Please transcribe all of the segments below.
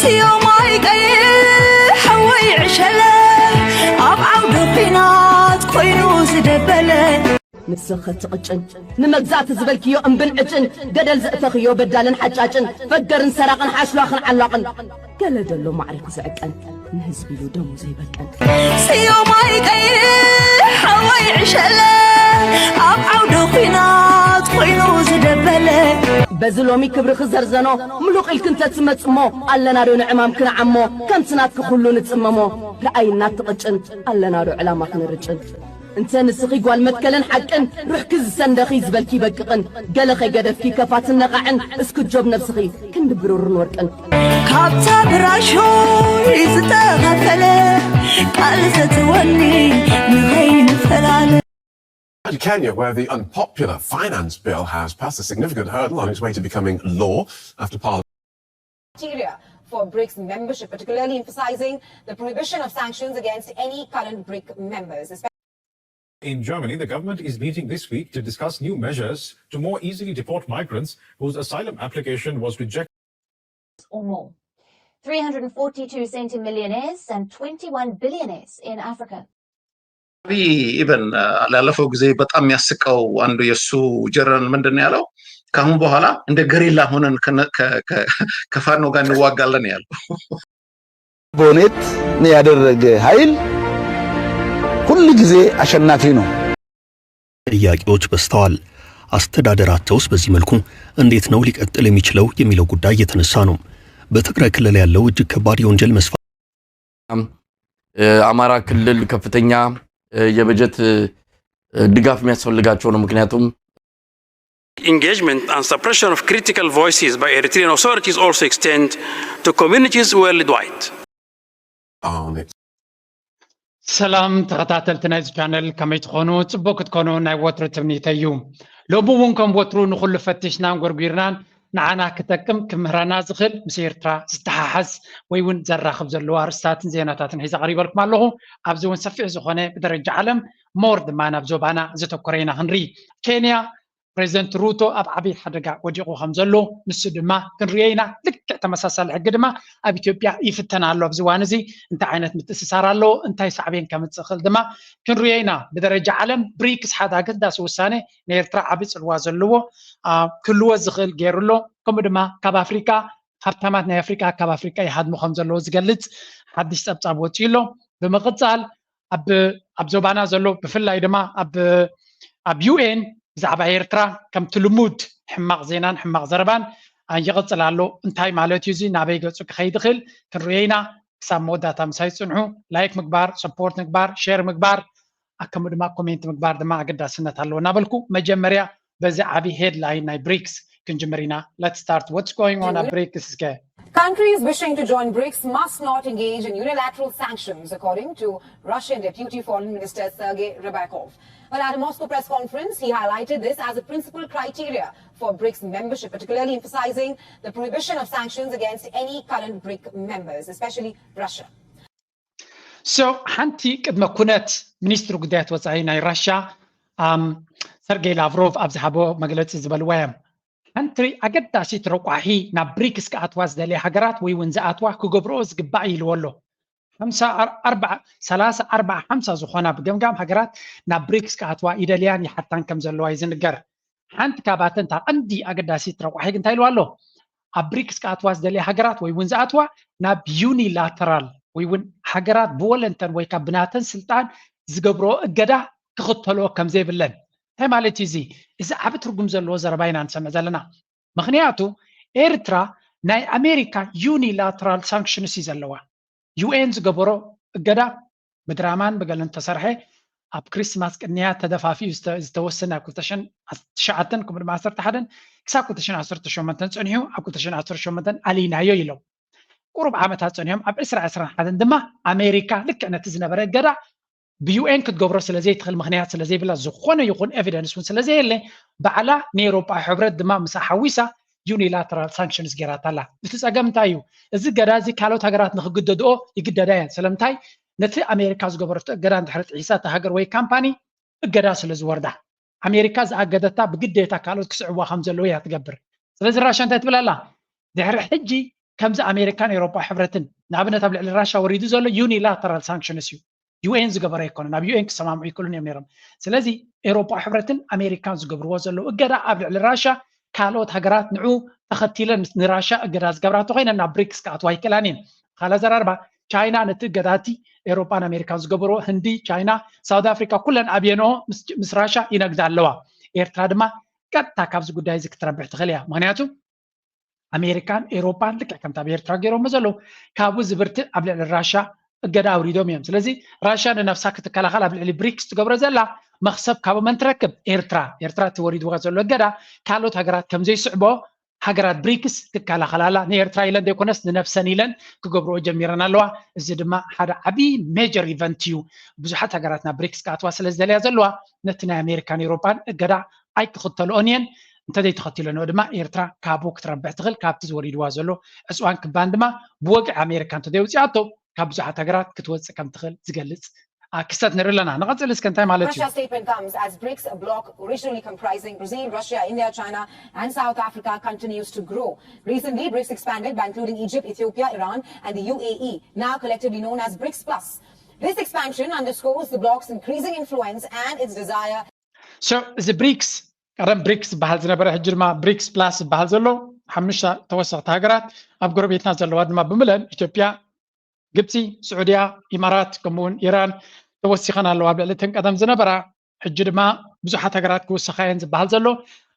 ስዮማይ ቀይሕ ሓወይ ዕሸለ ኣብ ዓውዲ ኲናት ኮይኑ ዝደበለ ንስኺ ትቕጭን ንመግዛእቲ ዝበልክዮ እምብን ዕጭን ገደል ዘእተኽዮ በዳልን ሓጫጭን ፈገርን ሰራቕን ሓሽሏኽን ዓላቕን ገለ ደሎ ማዕሪኩ ዝዕቀን ንህዝቢ ኢሉ ደሙ ዘይበቀን ስዮማይ ቀይሕ ሓወይ ዕሸለ ኣብ ዓውዲ ኲናት ኮይኑ ዝደበለ በዚ ሎሚ ክብሪ ክዘርዘኖ ምሉቕ ኢልክን ተትመጽሞ ኣለናዶ ንዕማም ክንዓሞ ከምቲ ናትኪ ኩሉ ንጽመሞ ረኣይና ትቕጭን ኣለናዶ ዕላማ ክንርጭን እንተ ንስኺ ጓል መትከልን ሓቅን ሩሕኪ ዝሰንደኺ ዝበልኪ ይበቅቕን ገለ ከይገደፍኪ ከፋትን ነቓዕን እስኪ ጆብ ነብስኺ ክንዲ ብሩርን ወርቅን ካብታ ብራሾይ ዝተኸፈለ ቃል ዘትወኒ ንኸይንፈላለ To Kenya, where the unpopular finance bill has passed a significant hurdle on its way to becoming law after Parliament. Criteria for BRICS membership, particularly emphasizing the prohibition of sanctions against any current BRIC members. In Germany, the government is meeting this week to discuss new measures to more easily deport migrants whose asylum application was rejected. Or more. three hundred forty-two centimillionaires and twenty-one billionaires in Africa. ኢቨን ላለፈው ጊዜ በጣም የሚያስቀው አንዱ የእሱ ጀነራል ምንድን ነው ያለው? ከአሁን በኋላ እንደ ገሪላ ሆነን ከፋኖ ጋር እንዋጋለን ያለው። ቦኔት ያደረገ ኃይል ሁል ጊዜ አሸናፊ ነው። ጥያቄዎች በዝተዋል። አስተዳደራቸውስ በዚህ መልኩ እንዴት ነው ሊቀጥል የሚችለው የሚለው ጉዳይ እየተነሳ ነው። በትግራይ ክልል ያለው እጅግ ከባድ የወንጀል መስፋፋት አማራ ክልል ከፍተኛ የበጀት ድጋፍ የሚያስፈልጋቸው ነው። ምክንያቱም engagement and suppression of critical voices by Eritrean authorities also extend to communities worldwide. ሰላም ተኸታተልቲ ናይዚ ቻነል ከመይ ትኾኑ? ጽቡቅ ክትኮኑ ናይ ወትሩ ትምኒተይ እዩ። ሎሚ እውን ከም ወትሩ ንኹሉ ፈቲሽናን ጎርጒርናን ንዓና ክጠቅም ክምህረና ዝኽእል ምስ ኤርትራ ዝተሓሓዝ ወይ እውን ዘራኽብ ዘለዎ ኣርእስታትን ዜናታትን ሒዘ ቀሪበልኩም ኣለኹ። ኣብዚ እውን ሰፊሕ ዝኾነ ብደረጃ ዓለም ሞር ድማ ናብ ዞባና ዘተኮረ ኢና ክንርኢ። ኬንያ ፕሬዚደንት ሩቶ ኣብ ዓብዪ ሓደጋ ወዲቑ ከም ዘሎ ንሱ ድማ ክንርእዮ ኢና። ልክዕ ተመሳሳሊ ሕጊ ድማ ኣብ ኢትዮጵያ ይፍተን ኣሎ። ኣብዚ እዋን እዚ እንታይ ዓይነት ምትእስሳር ኣለዎ፣ እንታይ ሳዕቤን ከምፅእ ይኽእል ድማ ክንርእዮ ኢና። ብደረጃ ዓለም ብሪክስ ሓደ ኣገዳሲ ውሳነ ንኤርትራ ዓቢ ጽልዋ ዘለዎ ክህልዎ ዝኽእል ገይሩ ኣሎ። ከምኡ ድማ ካብ ኣፍሪካ ሃብታማት ናይ ኣፍሪካ ካብ ኣፍሪካ ይሃድሙ ከም ዘለዎ ዝገልጽ ሓድሽ ጸብጻብ ወፂኡ ኣሎ። ብምቕጻል ኣብ ኣብ ዞባና ዘሎ ብፍላይ ድማ ኣብ ኣብ ዩኤን ብዛዕባ ኤርትራ ከምቲ ልሙድ ሕማቕ ዜናን ሕማቕ ዘረባን ይቕጽል ኣሎ። እንታይ ማለት እዩ እዚ? ናበይ ገጹ ክኸይድ ይኽእል? ክንርእዮ ኢና። ክሳብ መወዳእታ ምሳይ ጽንሑ። ላይክ ምግባር፣ ሰፖርት ምግባር፣ ሼር ምግባር፣ ከምኡ ድማ ኮሜንት ምግባር ድማ ኣገዳስነት ኣለዎ እናበልኩ መጀመርያ በዚ ዓቢ ሄድላይን ናይ ብሪክስ ክንጅምር ኢና። Let's start what's going on at ብሪክስ እስከ Countries wishing to join BRICS must not engage in unilateral sanctions, according to Russian Deputy Foreign Minister Sergei Ryabkov. Well, at a Moscow press conference, he highlighted this as a principal criteria for BRICS membership, particularly emphasizing the prohibition of sanctions against any current BRIC members, especially Russia. So ሓንቲ ቅድመ ኩነት ሚኒስትሪ ጉዳያት ወፃኢ ናይ ራሻ ሰርጌይ ላቭሮቭ ኣብ ዝሃቦ መግለፂ ዝበልዋ እዮም። ሓንቲ ኣገዳሲት ረቋሒ ናብ ብሪክስ ክኣትዋ ዝደልያ ሃገራት ወይ እውን ዝኣትዋ ክገብርኦ ዝግባእ ኢልዎ ኣሎ። ሰላሳ ኣርባዓ ሓምሳ ዝኾና ብገምጋም ሃገራት ናብ ብሪክስ ክኣትዋ ይደልያን ይሓታን ከም ዘለዋ እዩ ዝንገር። ሓንቲ ካብኣተን እታ ቀንዲ ኣገዳሲት ረቋሒ እንታይ ኢልዋ ኣሎ? ኣብ ብሪክስ ክኣትዋ ዝደልያ ሃገራት ወይ እውን ዝኣትዋ ናብ ዩኒላተራል ወይ እውን ሃገራት ብወለንተን ወይ ካብ ብናተን ስልጣን ዝገብርኦ እገዳ ክኽተልኦ ከም ዘይብለን እንታይ ማለት እዩ እዚ? እዚ ዓቢ ትርጉም ዘለዎ ዘረባ ኢና ንሰምዕ ዘለና። ምክንያቱ ኤርትራ ናይ ኣሜሪካ ዩኒላተራል ሳንክሽንስ እዩ ዘለዋ። ዩኤን ዝገበሮ እገዳ ብድራማን ብገለን ተሰርሐ ኣብ ክሪስማስ ቅንያ ተደፋፊኡ ዝተወሰነ ኣብ ክልተ ሽሕን ትሽዓተን ከምኡ ድማ ዓሰርተ ሓደን ክሳብ ክልተ ሽሕን ዓሰርተ ሸሞንተን ጸኒሑ ኣብ ክልተ ሽሕን ዓሰርተ ሸሞንተን ኣልይናዮ ኢሎም። ቁሩብ ዓመታት ጸኒሖም ኣብ ዕስራ ዕስራን ሓደን ድማ ኣሜሪካ ልክዕ ነቲ ዝነበረ እገዳ ብዩኤን ክትገብሮ ስለ ዘይትኽእል ምኽንያት ስለ ዘይብላ ዝኾነ ይኹን ኤቪደንስ እውን ስለ ዘየለ ባዕላ ንኤውሮጳ ሕብረት ድማ ምሳ ሓዊሳ ዩኒላተራል ሳንክሽንስ ገይራታ ኣላ። እቲ ጸገም እንታይ እዩ? እዚ እገዳ እዚ ካልኦት ሃገራት ንኽግደድኦ ይግደዳ እየን። ስለምንታይ? ነቲ ኣሜሪካ ዝገበረቶ እገዳ እንድሕሪ ጥሒሳ እታ ሃገር ወይ ካምፓኒ እገዳ ስለ ዝወርዳ ኣሜሪካ ዝኣገደታ ብግዴታ ካልኦት ክስዕብዋ ከም ዘለዎ እያ ትገብር። ስለዚ ራሻ እንታይ ትብል ኣላ? ድሕሪ ሕጂ ከምዚ ኣሜሪካን ኤውሮጳ ሕብረትን ንኣብነት ኣብ ልዕሊ ራሻ ወሪዱ ዘሎ ዩኒላተራል ሳንክሽንስ እዩ። ዩ ኤን ዝገበሮ ኣይኮነን። ኣብ ዩ ኤን ክሰማምዑ ይክእሉን እዮም ነይሮም። ስለዚ ኤውሮጳ ሕብረትን ኣሜሪካን ዝገብርዎ ዘለዉ እገዳ ኣብ ልዕሊ ራሻ ካልኦት ሃገራት ንዑ ተኸቲለን ንራሻ እገዳ ዝገብራ እንተኮይነን ናብ ብሪክስ ክኣትዋ ኣይክእላን እየን። ካልእ ኣዘራርባ ቻይና ነቲ እገዳ እቲ ኤውሮጳን ኣሜሪካን ዝገብርዎ ህንዲ፣ ቻይና፣ ሳውት ኣፍሪካ ኩለን ኣብየንኦ ምስ ራሻ ይነግዳ ኣለዋ። ኤርትራ ድማ ቀጥታ ካብዚ ጉዳይ እዚ ክትረብሕ ትኽእል እያ። ምክንያቱ ኣሜሪካን ኤውሮጳን ልክዕ ከምቲ ኣብ ኤርትራ ገይሮሞ ዘለዉ ካብኡ ዝብርትዕ ኣብ ልዕሊ ራሻ እገዳ ኣውሪዶም እዮም። ስለዚ ራሻ ንነፍሳ ክትከላኸል ኣብ ልዕሊ ብሪክስ ትገብሮ ዘላ መኽሰብ ካብ መን ትረክብ? ኤርትራ። ኤርትራ እቲ ወሪድዋ ዘሎ እገዳ ካልኦት ሃገራት ከም ዘይስዕቦ ሃገራት ብሪክስ ክከላኸላ ኣላ። ንኤርትራ ኢለን ዘይኮነስ ንነፍሰን ኢለን ክገብርኦ ጀሚረን ኣለዋ። እዚ ድማ ሓደ ዓብዪ ሜጀር ኢቨንት እዩ። ብዙሓት ሃገራት ናብ ብሪክስ ክኣትዋ ስለ ዝደለያ ዘለዋ ነቲ ናይ ኣሜሪካን ኤውሮጳን እገዳ ኣይክኽተልኦን እየን። እንተዘይተኸቲለንኦ ድማ ኤርትራ ካብኡ ክትረብሕ ትኽእል ካብቲ ዝወሪድዋ ዘሎ ዕፅዋን ክባን ድማ ብወግዒ ኣሜሪካ እንተዘይውፅኣቶ ካብ ብዙሓት ሃገራት ክትወፅእ ከም ትኽእል ዝገልፅ ክስተት ንርኢ ኣለና። ንቐፅል እስከ እንታይ ማለት እዩ? Russia's statement comes as BRICS, a bloc originally comprising Brazil, Russia, India, China, and South Africa, continues to grow. Recently, BRICS expanded by including Egypt, Ethiopia, Iran, and the U A E, now collectively known as BRICS Plus. This expansion underscores the bloc's increasing influence and its desire So እዚ ብሪክስ ቀደም ብሪክስ ዝበሃል ዝነበረ ሕጂ ድማ ብሪክስ ፕላስ ዝበሃል ዘሎ ሓሙሽተ ተወሰኽቲ ሃገራት ኣብ ጎረቤትና ዘለዋ ድማ ብምለን ኢትዮጵያ፣ ግብፂ፣ ስዑድያ፣ ኢማራት ከምኡውን ኢራን ተወሲኸን ኣለዋ ኣብ ልዕሊ እተን ቀደም ዝነበራ። ሕጂ ድማ ብዙሓት ሃገራት ክውስኻ እየን ዝበሃል ዘሎ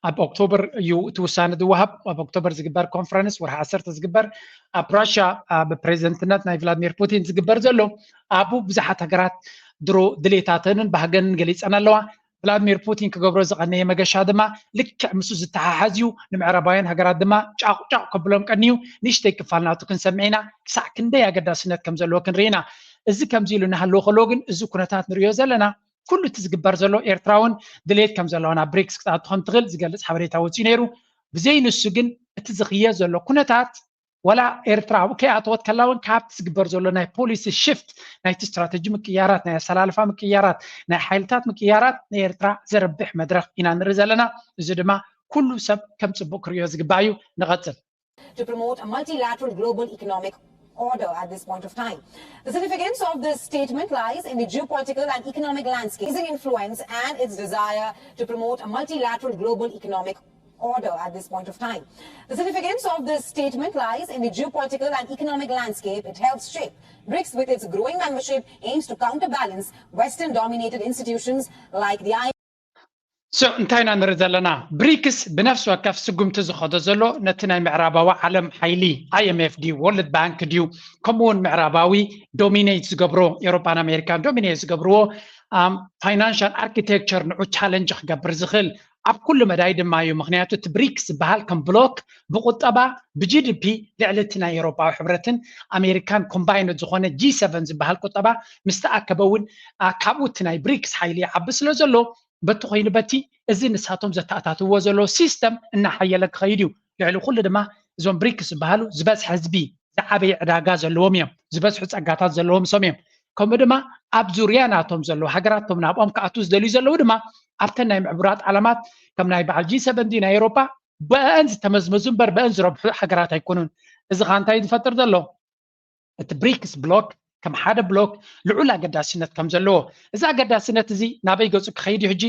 ኣብ ኦክቶበር እዩ እቲ ውሳነ ዝወሃብ። ኣብ ኦክቶበር ዝግበር ኮንፈረንስ ወርሒ ዓሰርተ ዝግበር ኣብ ራሽያ ብፕሬዚደንትነት ናይ ቭላድሚር ፑቲን ዝግበር ዘሎ ኣብኡ ብዙሓት ሃገራት ድሮ ድሌታተንን ባህገንን ገሊፀን ኣለዋ። ቭላድሚር ፑቲን ክገብሮ ዝቐነየ መገሻ ድማ ልክዕ ምስኡ ዝተሓሓዝ እዩ። ንምዕራባውያን ሃገራት ድማ ጫቑጫቕ ከብሎም ቀንዩ ንእሽተይ ክፋል ናቱ ክንሰምዕ ኢና። ክሳዕ ክንደይ ኣገዳስነት ከም ዘለዎ ክንርኢ ኢና። እዚ ከምዚ ኢሉ እናሃለወ ከሎ ግን እዚ ኩነታት ንሪኦ ዘለና ኩሉ እቲ ዝግበር ዘሎ ኤርትራ እውን ድሌት ከም ዘለዋ ናብ ብሪክስ ክትኣቱ ከም ትኽእል ዝገልፅ ሓበሬታ ወፂኡ ነይሩ። ብዘይ ንሱ ግን እቲ ዝኽየ ዘሎ ኩነታት ወላ ኤርትራ ኣብኡ ከይኣተወት ከላ እውን ካብቲ ዝግበር ዘሎ ናይ ፖሊሲ ሽፍት ናይቲ ስትራተጂ ምቅያራት ናይ ኣሰላልፋ ምቅያራት ናይ ሓይልታት ምቅያራት ንኤርትራ ዘርብሕ መድረኽ ኢና ንርኢ ዘለና። እዚ ድማ ኩሉ ሰብ ከም ፅቡቅ ክርእዮ ዝግባእ እዩ። ንቐፅል። to promote a multilateral global economic order at this point of time. The significance of this statement lies in the geopolitical and economic landscape, its influence and its desire to promote a multilateral global economic order at this point of time. The significance of this statement lies in the geopolitical and economic landscape it helps shape. BRICS, with its growing membership, aims to counterbalance Western-dominated institutions like the I M F. So እንታይ ኢና ንርኢ ዘለና? ብሪክስ ብነፍሲ ወከፍ ስጉምቲ ዝኸዶ ዘሎ ነቲ ናይ ምዕራባዊ ዓለም ሓይሊ I M F ድዩ፣ ወርልድ ባንክ ድዩ፣ ከምኡ እውን ምዕራባዊ ዶሚኔት ዝገብሮ፣ ኤውሮፓን ኣሜሪካን ዶሚኔት ዝገብርዎ ፋይናንሻል ኣርኪቴክቸር ንዑ ቻለንጅ ክገብር ዝኽእል ኣብ ኩሉ መዳይ ድማ እዩ። ምክንያቱ እቲ ብሪክስ ዝበሃል ከም ብሎክ ብቁጠባ ብጂ ዲ ፒ ልዕሊ እቲ ናይ ኤውሮፓዊ ሕብረትን ኣሜሪካን ኮምባይንድ ዝኾነ ጂ ሰቨን ዝበሃል ቁጠባ ምስ ተኣከበ እውን ካብኡ እቲ ናይ ብሪክስ ሓይሊ ይዓቢ ስለ ዘሎ በቲ ኮይኑ በቲ እዚ ንሳቶም ዘተኣታትዎ ዘሎ ሲስተም እናሓየለ ክኸይድ እዩ። ልዕሊ ኩሉ ድማ እዞም ብሪክስ ዝበሃሉ ዝበዝሐ ህዝቢ ዝዓበየ ዕዳጋ ዘለዎም እዮም። ዝበዝሑ ፀጋታት ዘለዎም ሰም እዮም። ከምኡ ድማ ኣብ ዙርያ ናቶም ዘለዉ ሃገራቶም ናብኦም ክኣትዉ ዝደልዩ ዘለዉ ድማ ኣብተን ናይ ምዕቡራት ዓለማት ከም ናይ በዓል ጂ ሰቨን ናይ ኤውሮፓ በአን ዝተመዝመዙ እምበር በአን ዝረብሑ ሃገራት ኣይኮኑን። እዚ ከዓ እንታይ ዝፈጥር ዘሎ? እቲ ብሪክስ ብሎክ ከም ሓደ ብሎክ ልዑል ኣገዳስነት ከም ዘለዎ፣ እዚ ኣገዳስነት እዚ ናበይ ገፁ ክኸይድ እዩ ሕጂ?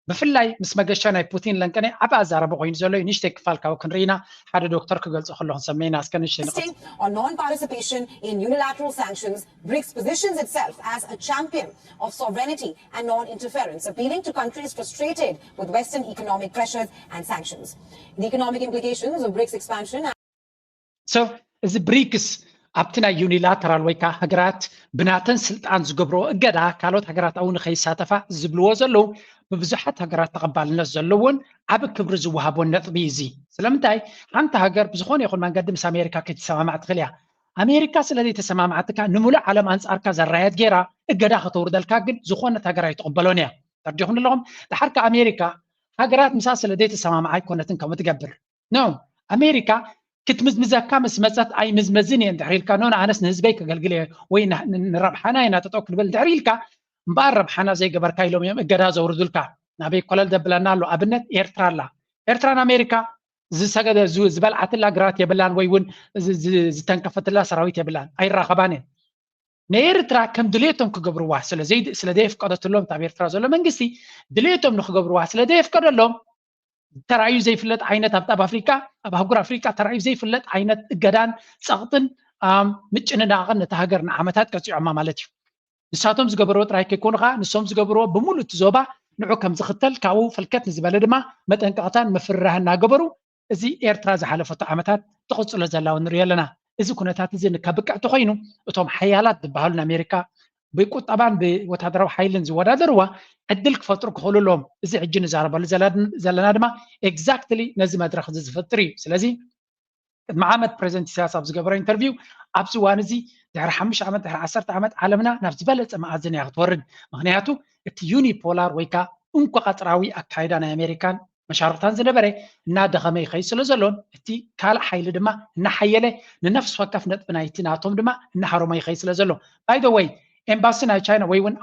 ብፍላይ ምስ መገሻ ናይ ፑቲን ለንቀነ ዓቢ ኣዛረቢ ኮይኑ ዘሎ እዩ። ንእሽተይ ክፋል ካብኡ ክንርኢ ኢና። ሓደ ዶክተር ክገልጾ ከሎ ክንሰምዕ ኢና። እስከ ንእሽተይ ንቐጽል። On non-participation in unilateral sanctions, BRICS positions itself as a champion of sovereignty and non-interference, appealing to countries frustrated with Western economic pressures and sanctions. The economic implications of BRICS expansion So እዚ ብሪክስ ኣብቲ ናይ ዩኒላተራል ወይ ከዓ ሃገራት ብናተን ስልጣን ዝገብሮ እገዳ ካልኦት ሃገራት ኣብኡ ንከይሳተፋ ዝብልዎ ዘለዉ ብብዙሓት ሃገራት ተቐባልነት ዘለዎን ዓቢ ክብሪ ዝወሃቦን ነጥቢ እዩ። እዚ ስለምንታይ ሓንቲ ሃገር ብዝኾነ ይኹን መንገዲ ምስ ኣሜሪካ ከይትሰማማዕ ትኽእል እያ። ኣሜሪካ ስለ ዘይተሰማማዓትካ ንምሉእ ዓለም ኣንጻርካ ዘራየት ገይራ እገዳ ከተውርደልካ ግን ዝኾነት ሃገር ኣይትቕበሎን እያ። ተረዲኹም ኣለኹም? ድሓር ከኣ ኣሜሪካ ሃገራት ምሳ ስለ ዘይተሰማምዓ ኣይኮነትን ከምኡ ትገብር። ኖ ኣሜሪካ ክትምዝምዘካ ምስ መፀት ኣይምዝመዝን እየ እንድሕር ኢልካ ኖ ንኣነስ ንህዝበይ ከገልግል እየ ወይ ንረብሓና እየ ናጠጠው ክልብል እንድሕር ኢልካ እምበኣር ረብሓና ዘይገበርካ ኢሎም እዮም እገዳ ዘውርዱልካ። ናበይ ኮለል ዘብለና ኣሎ ኣብነት ኤርትራ ኣላ። ኤርትራን ኣሜሪካ ዝበልዓትላ ግራት የብላን፣ ወይ እውን ዝተንከፈትላ ሰራዊት የብላን፣ ኣይራኸባን እየን። ንኤርትራ ከም ድሌቶም ክገብርዋ ስለ ዘይፍቀደትሎም፣ ኣብ ኤርትራ ዘሎ መንግስቲ ድሌቶም ንክገብርዋ ስለ ዘየፍቀደሎም፣ ተራእዩ ዘይፍለጥ ዓይነት፣ ኣብ ኣብ ኣፍሪካ፣ ኣብ ኣህጉር ኣፍሪካ ተራእዩ ዘይፍለጥ ዓይነት እገዳን ጸቕጥን ምጭንናቕን ነቲ ሃገር ንዓመታት ቀፂዖማ ማለት እዩ። ንሳቶም ዝገበርዎ ጥራይ ከይኮኑ ከዓ፣ ንሶም ዝገበርዎ ብምሉእ እቲ ዞባ ንዑ ከም ዝኽተል፣ ካብኡ ፈልከት ንዝበለ ድማ መጠንቀቕታን ምፍርራህ እናገበሩ፣ እዚ ኤርትራ ዝሓለፈቶ ዓመታት ትቕፅሎ ዘላ እውን ንሪኦ ኣለና። እዚ ኩነታት እዚ ንከብቅዕ ተኮይኑ፣ እቶም ሓያላት ዝበሃሉ ንኣሜሪካ ብቁጠባን ብወታደራዊ ሓይልን ዝወዳደርዋ ዕድል ክፈጥሩ ክኽእሉ ኣለዎም። እዚ ሕጂ ንዛረበሉ ዘለና ድማ ኤግዛክትሊ ነዚ መድረክ እዚ ዝፈጥር እዩ። ስለዚ ቅድሚ ዓመት ፕሬዚደንት ኢሳያስ ኣብ ዝገበሮ ኢንተርቪው፣ ኣብዚ እዋን እዚ ድሕሪ ሓሙሽተ ዓመት፣ ድሕሪ ዓሰርተ ዓመት ዓለምና ናብ ዝበለፀ መኣዝን እያ ክትወርድ። ምክንያቱ እቲ ዩኒፖላር ወይ ከዓ እንቋ ቀፅራዊ ኣካይዳ ናይ ኣሜሪካን መሻርክታን ዝነበረ እናደኸመ ይኸይ ስለ ዘሎን፣ እቲ ካልእ ሓይሊ ድማ እናሓየለ፣ ንነፍሲ ወከፍ ነጥቢ ናይቲ ናቶም ድማ እናሃረሞ ይኸይ ስለ ዘሎ። ባይ ወይ ኤምባሲ ናይ ቻይና ወይ እውን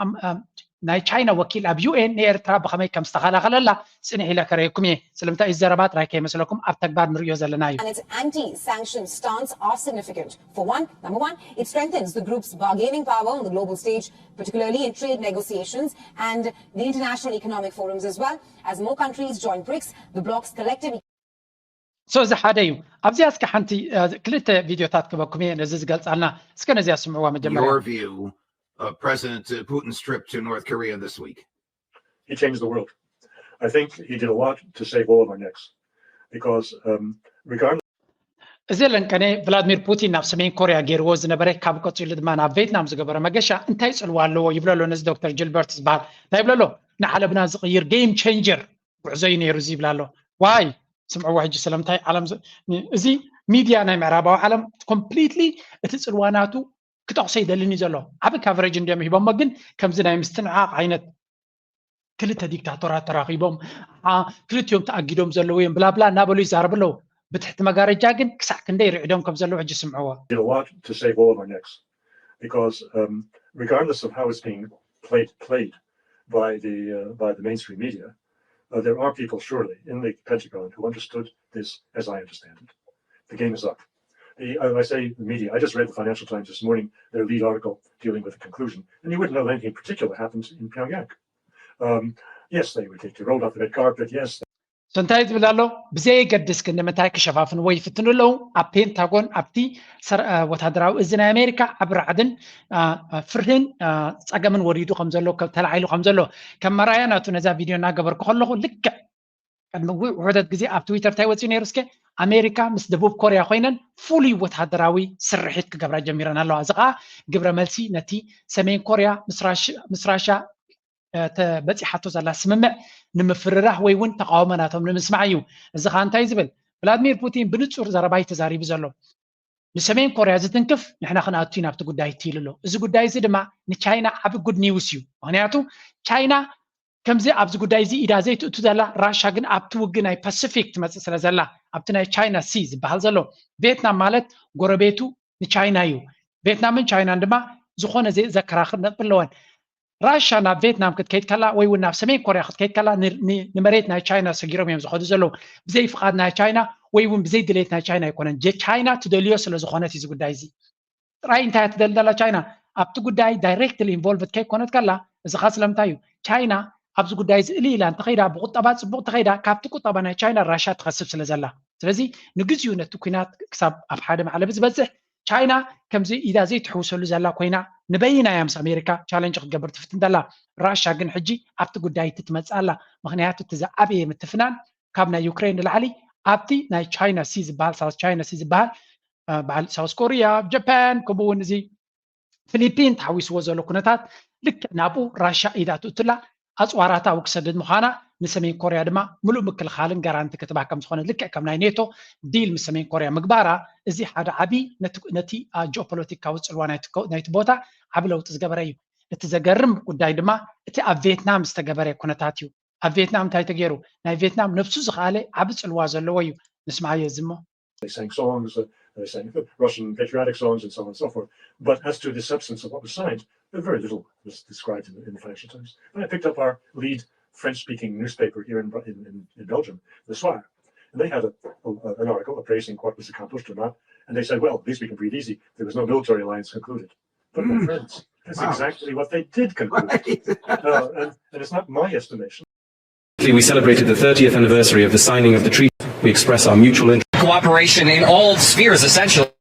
ናይ ቻይና ወኪል ኣብ ዩኤን ንኤርትራ ብኸመይ ከም ዝተኸላኸለላ ፅንሕ ኢለ ከረየኩም እየ። ስለምንታይ እዚ ዘረባ ጥራይ ከይመስለኩም ኣብ ተግባር ንርእዮ ዘለና እዩ። And its anti-sanction stance are significant. For one, number one, it strengthens the group's bargaining power on the global stage, particularly in trade negotiations and the international economic forums as well. As more countries join brics, the bloc's collective so እዚ ሓደ እዩ። ኣብዚኣ እስከ ሓንቲ ክልተ ቪድዮታት ክበኩም እየ ነዚ ዝገልፃልና። እስከ ነዚኣ ስምዕዋ መጀመርያ። Your view of President Putin's trip to North Korea this week? He changed the world. I think he did a lot to save all of our necks because um, regardless እዚ ለንቀነ ቭላድሚር ፑቲን ናብ ሰሜን ኮርያ ገይርዎ ዝነበረ፣ ካብ ቀፂሉ ድማ ናብ ቬትናም ዝገበረ መገሻ እንታይ ፅልዋ ኣለዎ ይብሎ ኣሎ ነዚ ዶክተር ጅልበርት ዝበሃል። እንታይ ይብሎ ኣሎ? ንዓለምና ዝቕይር ጌም ቼንጀር ጉዕዞ እዩ ነይሩ እዚ ይብላ ኣሎ። ዋይ ስምዕዎ ሕጂ ስለምንታይ ዓለም እዚ ሚድያ ናይ ምዕራባዊ ዓለም ኮምፕሊትሊ እቲ ፅልዋ ናቱ ክጠቕሶ ይደልን እዩ ዘሎ። ዓብ ካቨሬጅ እንዲዮም ሂቦሞ፣ ግን ከምዚ ናይ ምስትንዓቕ ዓይነት ክልተ ዲክታቶራት ተራኺቦም ክልቲኦም ተኣጊዶም ዘለዉ እዮም ብላብላ እናበሉ ይዛረቡ ኣለዉ። ብትሕቲ መጋረጃ ግን ክሳዕ ክንደይ ርዒዶም ከም ዘለዉ ሕጂ ስምዕዎ። did a lot to save all of our necks because um, regardless of how it's being played played by the uh, by the mainstream media, uh, there are people surely in the Pentagon who understood this as I understand it. The game is up. The, uh, I say the media. I just read the Financial Times this morning, their lead article dealing with the conclusion, and you wouldn't know that anything particular happened in Pyongyang. Um, yes, they were they rolled out the red carpet. Yes, እንታይ ዝብል ኣሎ? ብዘየገድስ ግን ንምንታይ ክሸፋፍንዎ ይፍትኑ ኣለዉ? ኣብ ፔንታጎን ኣብቲ ወታደራዊ እዚ ናይ ኣሜሪካ ዓብ ራዕድን ፍርህን ፀገምን ወሪዱ ከምዘሎ ተላዒሉ ከምዘሎ ከም መራያ ናቱ ነዛ ቪድዮ እናገበርኩ ከለኹ ልክዕ ቅድሚ ውሕደት ግዜ ኣብ ትዊተር እንታይ ወፂኡ ነይሩ? እስከ ኣሜሪካ ምስ ደቡብ ኮርያ ኮይነን ፍሉይ ወታደራዊ ስርሒት ክገብራ ጀሚረን ኣለዋ። እዚ ከዓ ግብረ መልሲ ነቲ ሰሜን ኮርያ ምስ ራሻ ተበፂሓቶ ዘላ ስምምዕ ንምፍርራህ ወይ እውን ተቃውሞ ናቶም ንምስማዕ እዩ። እዚ ከዓ እንታይ ዝብል? ቭላድሚር ፑቲን ብንፁር ዘረባ እዩ ተዛሪቡ ዘሎ። ንሰሜን ኮርያ ዝትንክፍ ንሕና ክንኣቱ ኢና ኣብቲ ጉዳይ እቲ ኢሉ ኣሎ። እዚ ጉዳይ እዚ ድማ ንቻይና ዓብ ጉድ ኒውስ እዩ። ምክንያቱ ቻይና ከምዚ ኣብዚ ጉዳይ እዚ ኢዳ ዘይትእቱ ዘላ፣ ራሻ ግን ኣብቲ ውግእ ናይ ፓሲፊክ ትመፅእ ስለ ዘላ፣ ኣብቲ ናይ ቻይና ሲ ዝበሃል ዘሎ፣ ቬትናም ማለት ጎረቤቱ ንቻይና እዩ። ቬትናምን ቻይናን ድማ ዝኾነ ዘከራኽር ነጥቢ ኣለወን። ራሻ ናብ ቬትናም ክትከይድ ከላ ወይ እውን ናብ ሰሜን ኮርያ ክትከይድ ከላ ንመሬት ናይ ቻይና ሰጊሮም እዮም ዝኸዱ ዘለዉ። ብዘይ ፍቓድ ናይ ቻይና ወይ እውን ብዘይ ድሌት ናይ ቻይና ኣይኮነን። ቻይና ትደልዮ ስለ ዝኾነት እዩ እዚ ጉዳይ እዚ። ጥራይ እንታይ እያ ትደሊ ዘላ ቻይና? ኣብቲ ጉዳይ ዳይሬክትሊ ኢንቮልቭድ ከይኮነት ከላ፣ እዚ ኸ ስለምንታይ እዩ? ቻይና ኣብዚ ጉዳይ እዚ እልይ ኢላ እንተኸይዳ፣ ብቁጠባ ፅቡቕ እንተኸይዳ፣ ካብቲ ቁጠባ ናይ ቻይና ራሻ ትኸስብ ስለ ዘላ። ስለዚ ንግዚኡ ነቲ ኲናት ክሳብ ኣብ ሓደ መዕለቢ ዝበፅሕ ቻይና ከምዚ ኢዳ ዘይትሕውሰሉ ዘላ ኮይና፣ ንበይና እያ ምስ ኣሜሪካ ቻለንጅ ክትገብር ትፍትን ዘላ። ራሻ ግን ሕጂ ኣብቲ ጉዳይ እቲ ትመፅእ ኣላ። ምክንያቱ እቲ ዝዓበየ ምትፍናን ካብ ናይ ዩክሬን ንላዕሊ ኣብቲ ናይ ቻይና ሲ ዝበሃል፣ ሳውት ቻይና ሲ ዝበሃል በዓል ሳውስ ኮርያ፣ ጃፓን፣ ከምኡ እውን እዚ ፊሊፒን ተሓዊስዎ ዘሎ ኩነታት ልክዕ ናብኡ ራሻ ኢዳ ትእቱላ ኣፅዋራታ ኣብ ክሰድድ ምዃና ንሰሜን ኮርያ ድማ ምሉእ ምክልኻልን ጋራንቲ ክትባ ከም ዝኾነ ልክዕ ከም ናይ ኔቶ ዲል ምስ ሰሜን ኮርያ ምግባራ እዚ ሓደ ዓብዪ ነቲ ጂኦፖለቲካዊ ፅልዋ ናይቲ ቦታ ዓቢ ለውጢ ዝገበረ እዩ። እቲ ዘገርም ጉዳይ ድማ እቲ ኣብ ቬትናም ዝተገበረ ኩነታት እዩ። ኣብ ቬትናም እንታይ ተገይሩ? ናይ ቬትናም ነብሱ ዝኸኣለ ዓቢ ፅልዋ ዘለዎ እዩ። ንስምዓዮ እዚ እሞ። They sang songs, uh, they sang Russian patriotic songs and so on and so forth. But as to the substance of what was signed, very little was described in, in the Financial Times. And I picked up our lead French-speaking newspaper here in, in, in Belgium, Le Soir. They had a, a, an article appraising what was accomplished or not, and they said, well, this we can breathe easy. There was no military alliance concluded. But my friends, that's exactly what they did conclude. Uh, and, and it's not my estimation. We celebrated the thirtieth anniversary of the signing of the treaty. We express our mutual interest. Cooperation in all spheres, essentially.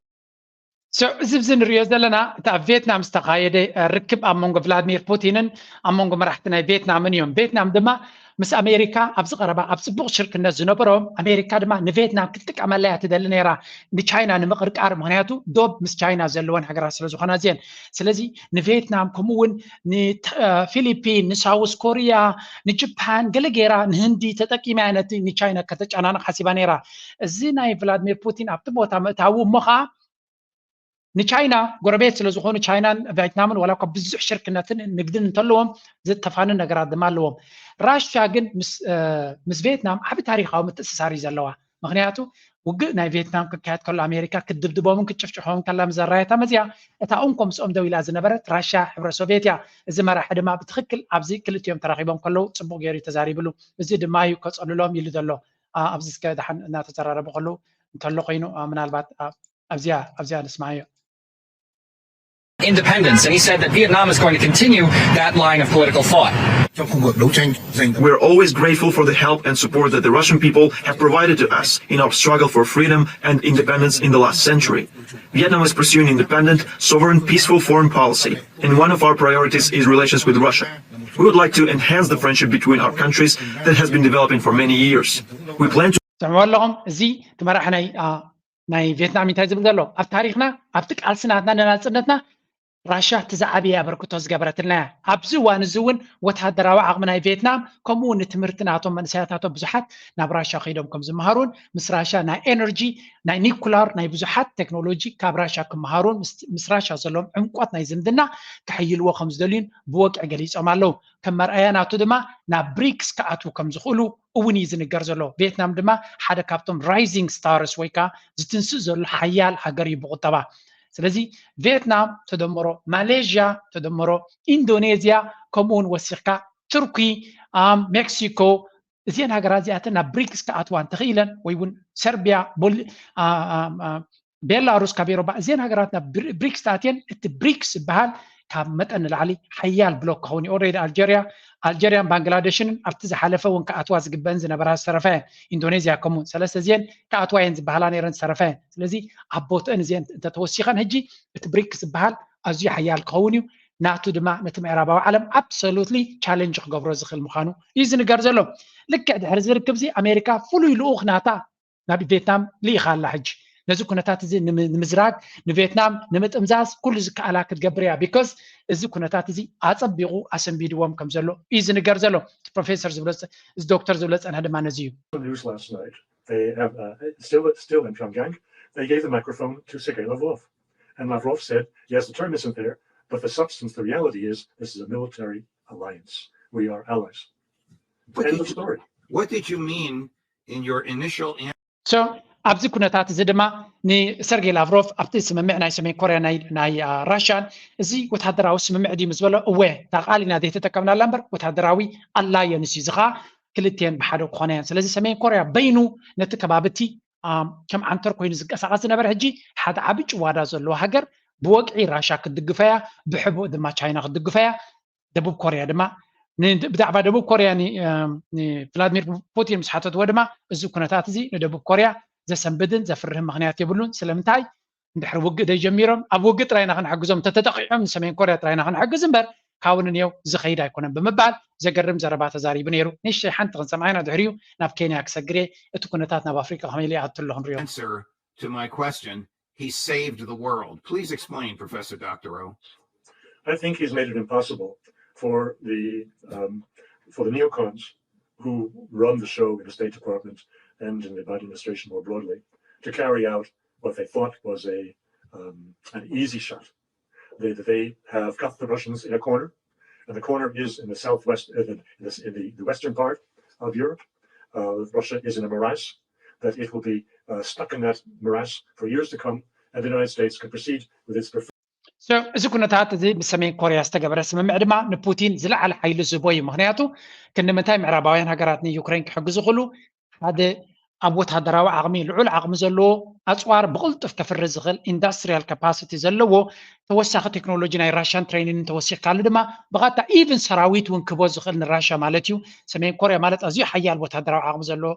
So እዚ ኣብዚ ንሪኦ ዘለና እቲ ኣብ ቬትናም ዝተኻየደ ርክብ ኣብ መንጎ ቭላድሚር ፑቲንን ኣብ መንጎ መራሕቲ ናይ ቬትናምን እዮም። ቬትናም ድማ ምስ ኣሜሪካ ኣብዚ ቀረባ ኣብ ፅቡቕ ሽርክነት ዝነበሮም፣ ኣሜሪካ ድማ ንቬትናም ክትጥቀመላ እያ ትደሊ ነይራ ንቻይና ንምቕርቃር። ምክንያቱ ዶብ ምስ ቻይና ዘለወን ሃገራት ስለ ዝኾና እዚአን። ስለዚ ንቬትናም ከምኡ እውን ንፊሊፒን፣ ንሳውስ ኮሪያ፣ ንጅፓን ገለ ገይራ ንህንዲ ተጠቂማ እያ ነቲ ንቻይና ከተጨናንቕ ሓሲባ ነይራ። እዚ ናይ ቭላድሚር ፑቲን ኣብቲ ቦታ ምእታዉ እሞ ከዓ ንቻይና ጎረቤት ስለ ዝኾኑ ቻይናን ቬትናምን ዋላ እኳ ብዙሕ ሽርክነትን ንግድን እንተለዎም ዝተፋንን ነገራት ድማ ኣለዎም። ራሽያ ግን ምስ ቬትናም ዓቢ ታሪኻዊ ምትእስሳር እዩ ዘለዋ። ምክንያቱ ውግእ ናይ ቬትናም ክካየድ ከሎ ኣሜሪካ ክትድብድቦምን ክትጭፍጭሖምን ከላ ምስ ዘራየታ መፅያ እታ እንኮ ምስኦም ደው ኢላ ዝነበረት ራሽያ ሕብረ ሶቪየት እያ። እዚ መራሒ ድማ ብትኽክል ኣብዚ ክልቲኦም ተራኺቦም ከለዉ ፅቡቕ ገይሩ እዩ ተዛሪብሉ። እዚ ድማ እዩ ከፀልሎም ኢሉ ዘሎ። ኣብዚ እስከ ደሓን እናተዘራረቡ ከለዉ እንተሎ ኮይኑ ምናልባት ኣብዚኣ ኣብዚኣ ንስማዮ። Independence, and he said that Vietnam is going to continue that line of political thought. We're always grateful for the help and support that the Russian people have provided to us in our struggle for freedom and independence in the last century. Vietnam is pursuing independent, sovereign, peaceful foreign policy, and one of our priorities is relations with Russia. We would like to enhance the friendship between our countries that has been developing for many years. We plan to ትሰምዑ ኣለኹም። እዚ እቲ መራሒ ናይ ናይ ቬትናም እንታይ ዝብል ዘሎ? ኣብ ታሪኽና ኣብቲ ቃልሲ ናትና ንናፅነትና ራሻ እቲ ዝዓበየ ኣበርክቶ ዝገበረትልና እያ። ኣብዚ እዋን እዚ እውን ወታደራዊ ዓቕሚ ናይ ቬትናም ከምኡ እውን ንትምህርቲ ናቶም መንእሰያት ናቶም ብዙሓት ናብ ራሻ ከይዶም ከም ዝመሃሩን ምስ ራሻ ናይ ኤነርጂ ናይ ኒኩላር ናይ ብዙሓት ቴክኖሎጂ ካብ ራሻ ክመሃሩን ምስ ራሻ ዘለዎም ዕምቆት ናይ ዝምድና ከሕይልዎ ከም ዝደልዩን ብወግዒ ገሊፆም ኣለዉ። ከም መርኣያ ናቱ ድማ ናብ ብሪክስ ክኣትዉ ከም ዝኽእሉ እውን እዩ ዝንገር ዘሎ። ቬትናም ድማ ሓደ ካብቶም ራይዚንግ ስታርስ ወይ ከዓ ዝትንስእ ዘሎ ሓያል ሃገር እዩ ብቁጠባ። ስለዚ ቬትናም ተደምሮ ማሌዥያ ተደምሮ ኢንዶኔዝያ ከምኡ እውን ወሲኽካ ቱርኪ፣ ሜክሲኮ እዚአን ሃገራት እዚኣተን ናብ ብሪክስ ክኣትዋ እንተኽኢለን ወይ እውን ሰርቢያ፣ ቤላሩስ ካብ ኤሮባ እዚአን ሃገራት ናብ ብሪክስ ተኣትየን እቲ ብሪክስ ዝበሃል ካብ መጠን ንላዕሊ ሓያል ብሎክ ክኸውን እዩ። ኦልሬዲ ኣልጀርያ ኣልጀርያን ባንግላደሽን ኣብቲ ዝሓለፈ እውን ክኣትዋ ዝግበአን ዝነበራ ዝተረፋ እየን። ኢንዶኔዝያ ከምኡ ሰለስተ እዚአን ክኣትዋ እየን ዝበሃላ ነይረን ዝተረፋ እየን። ስለዚ ኣብ ቦትአን እዚአን እንተተወሲኸን ሕጂ እቲ ብሪክስ ዝበሃል ኣዝዩ ሓያል ክኸውን እዩ። ናቱ ድማ ነቲ ምዕራባዊ ዓለም ኣብሶሉትሊ ቻለንጅ ክገብሮ ዝኽእል ምዃኑ እዩ ዝንገር ዘሎ። ልክዕ ድሕሪ ዝርክብ እዚ ኣሜሪካ ፍሉይ ልኡኽ ናታ ናብ ቬትናም ልኢኻ ኣላ። ሕጂ ነዚ ኩነታት እዚ ንምዝራግ ንቬትናም ንምጥምዛዝ ኩሉ ዝከኣላ ክትገብር እያ። ቢኮዝ እዚ ኩነታት እዚ ኣፀቢቑ ኣሰንቢድዎም ከም ዘሎ እዩ ዝንገር ዘሎ። ፕሮፌሰር ዝብሎ እዚ ዶክተር ዝብሎ ዝፀንሐ ድማ ነዚ እዩ። News last night. They have uh, still still in Pyongyang. They gave the microphone to Sergei Lavrov, and Lavrov said, "Yes, the term isn't there, but the substance, the reality is, this is a military alliance. We are allies." What End did, of story. What did you mean in your initial answer? So ኣብዚ ኩነታት እዚ ድማ ንሰርጌይ ላቭሮቭ ኣብቲ ስምምዕ ናይ ሰሜን ኮርያ ናይ ራሽያን እዚ ወታደራዊ ስምምዕ ድዩ ምስ በሎ፣ እወ እታ ቃል ኢና ዘይተጠቀምናላ እምበር ወታደራዊ ኣላየንስ እዩ። እዚ ከዓ ክልቲአን ብሓደ ክኾና እየን። ስለዚ ሰሜን ኮርያ በይኑ ነቲ ከባቢ እቲ ከም ዓንተር ኮይኑ ዝንቀሳቐስ ዝነበረ ሕጂ ሓደ ዓቢ ጭዋዳ ዘለዎ ሃገር ብወግዒ ራሻ ክትድግፈያ፣ ብሕቡእ ድማ ቻይና ክትድግፈያ። ደቡብ ኮርያ ድማ ብዛዕባ ደቡብ ኮርያ ንቭላድሚር ፑቲን ምስ ሓተትዎ ድማ እዚ ኩነታት እዚ ንደቡብ ኮርያ ዘሰንብድን ዘፍርህን ምክንያት የብሉን። ስለምንታይ እንድሕር ውግእ ደጀሚሮም ኣብ ውግእ ጥራይና ክንሕግዞም እንተተጠቂዖም ንሰሜን ኮርያ ጥራይና ክንሕግዝ እምበር ካብኡ ንንየው ዝኸይድ ኣይኮነን ብምባል ዘገርም ዘረባ ተዛሪቡ ነይሩ። ንእሽተይ ሓንቲ ክንሰምዓ ኢና፣ ድሕሪኡ ናብ ኬንያ ክሰግር እየ። እቲ ኩነታት ናብ ኣፍሪቃ ከመይ ኢሉ ይኣቱ ኣሎ ክንሪኦ። Answer to my question, he saved the world. Please explain, Professor Doctorow. I think he's made it impossible for the um, for the neocons who run the show in the State Department and in the Biden administration more broadly to carry out what they thought was a um, an easy shot. They, they have got the Russians in a corner, and the corner is in the southwest, in, the, in the, the western part of Europe. Uh, Russia is in a morass, that it will be uh, stuck in that morass for years to come, and the United States could proceed with its So እዚ ኩነታት እዚ ብሰሜን ኮርያ ዝተገበረ ስምምዕ ድማ ንፑቲን ዝለዓለ ሓይሊ ዝህቦ እዩ። ምክንያቱ ክንዲ ምንታይ ምዕራባውያን ሃገራት ንዩክሬን ክሕግዙ ክእሉ ሓደ ኣብ ወታደራዊ ዓቕሚ ልዑል ዓቕሚ ዘለዎ ኣፅዋር ብቕልጡፍ ከፍሪ ዝኽእል ኢንዳስትሪያል ካፓሲቲ ዘለዎ ተወሳኺ ቴክኖሎጂ ናይ ራሽያን ትሬኒን ተወሲኽካሉ ድማ ብቐጥታ ኢቭን ሰራዊት እውን ክቦ ዝኽእል ንራሽያ ማለት እዩ። ሰሜን ኮርያ ማለት ኣዝዩ ሓያል ወታደራዊ ዓቕሚ ዘለዎ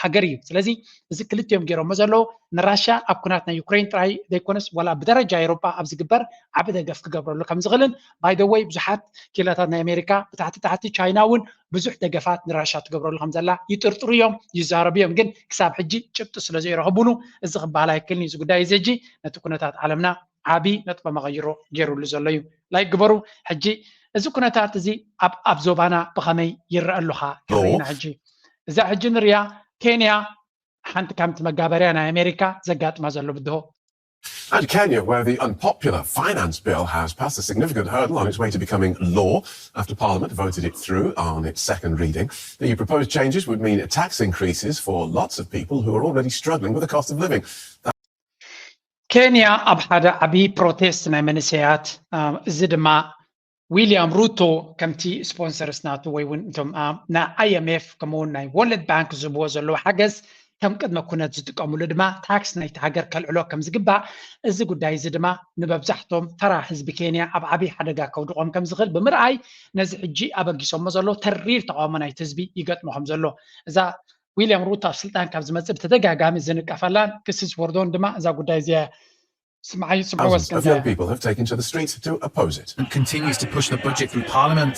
ሃገር እዩ። ስለዚ እዚ ክልቲኦም ገይሮሞ ዘለዉ ንራሽያ ኣብ ኩናት ናይ ዩክሬን ጥራይ ዘይኮነስ ዋላ ብደረጃ ኤሮጳ ኣብ ዝግበር ዓቢ ደገፍ ክገብረሉ ከም ዝኽእልን ባይ ደ ወይ ብዙሓት ኪላታት ናይ ኣሜሪካ ብታሕቲ ታሕቲ ቻይና እውን ብዙሕ ደገፋት ንራሻ ትገብረሉ ከም ዘላ ይጥርጥሩ እዮም፣ ይዛረቡ እዮም። ግን ክሳብ ሕጂ ጭብጢ ስለ ዘይረኸቡሉ እዚ ክበሃል ኣይክእልን እዩ። እዚ ጉዳይ እዚ ሕጂ ነቲ ኩነታት ዓለምና ዓቢ ነጥበ መቐይሮ ገይሩሉ ዘሎ እዩ። ላይክ ግበሩ። ሕጂ እዚ ኩነታት እዚ ኣብ ኣብ ዞባና ብኸመይ ይረአ ኣሉኻ? ክርኢና ሕጂ እዛ ሕጂ ንሪያ ኬንያ ሓንቲ ከምቲ መጋበርያ ናይ ኣሜሪካ ዘጋጥማ ዘሎ ብድሆ And Kenya, where the unpopular finance bill has passed a significant hurdle on its way to becoming law after Parliament voted it through on its second reading. The proposed changes would mean tax increases for lots of people who are already struggling with the cost of living. ኬንያ ኣብ ሓደ ዓብዪ ፕሮቴስት ናይ መንእሰያት እዚ ድማ ዊልያም ሩቶ ከምቲ ስፖንሰርስ ናቱ ወይ እውን እቶም ናይ ኣይ ኤም ኤፍ ከምኡውን ናይ ወርልድ ባንክ ዝህብዎ ዘለዉ ሓገዝ ከም ቅድመ ኩነት ዝጥቀምሉ ድማ ታክስ ናይቲ ሃገር ከልዕሎ ከም ዝግባእ እዚ ጉዳይ እዚ ድማ ንመብዛሕቶም ተራ ህዝቢ ኬንያ ኣብ ዓብዪ ሓደጋ ከውድቖም ከም ዝኽእል ብምርኣይ ነዚ ሕጂ ኣበጊሶሞ ዘለዉ ተሪር ተቃውሞ ናይቲ ህዝቢ ይገጥሞ ከም ዘሎ እዛ ዊልያም ሩቶ ኣብ ስልጣን ካብ ዝመፅእ ብተደጋጋሚ ዝንቀፈላን ክሲ ዝወርዶን ድማ እዛ ጉዳይ እዚኣ ስምዓይ ስምዑ Thousands of young እስከ people have taken to the streets to oppose it. and continues to push the budget through Parliament,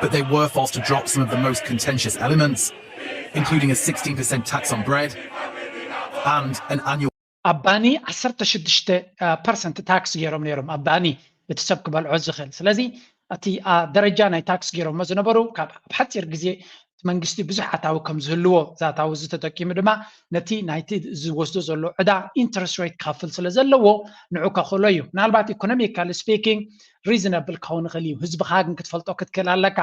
but they were forced to drop some of the most contentious elements, including a sixteen percent tax on bread and an annual ኣብ ባኒ ዓሰርተ ሽዱሽተ ፐርሰንት ታክስ ገይሮም ነይሮም ኣብ ባኒ እቲ ሰብ ክበልዖ ዝኽእል ስለዚ እቲ ደረጃ ናይ ታክስ ገይሮሞ ዝነበሩ ካብ ኣብ ሓፂር ግዜ መንግስቲ ብዙሕ ኣታዊ ከም ዝህልዎ እዚ ኣታዊ እዚ ተጠቂሙ ድማ ነቲ ናይቲ ዝወስዶ ዘሎ ዕዳ ኢንትረስት ሬት ክኸፍል ስለ ዘለዎ ንዑ ከኽእሎ እዩ ምናልባት ኢኮኖሚካሊ ስፒኪንግ ሪዝነብል ክኸውን ይኽእል እዩ ህዝብኻ ግን ክትፈልጦ ክትክእል ኣለካ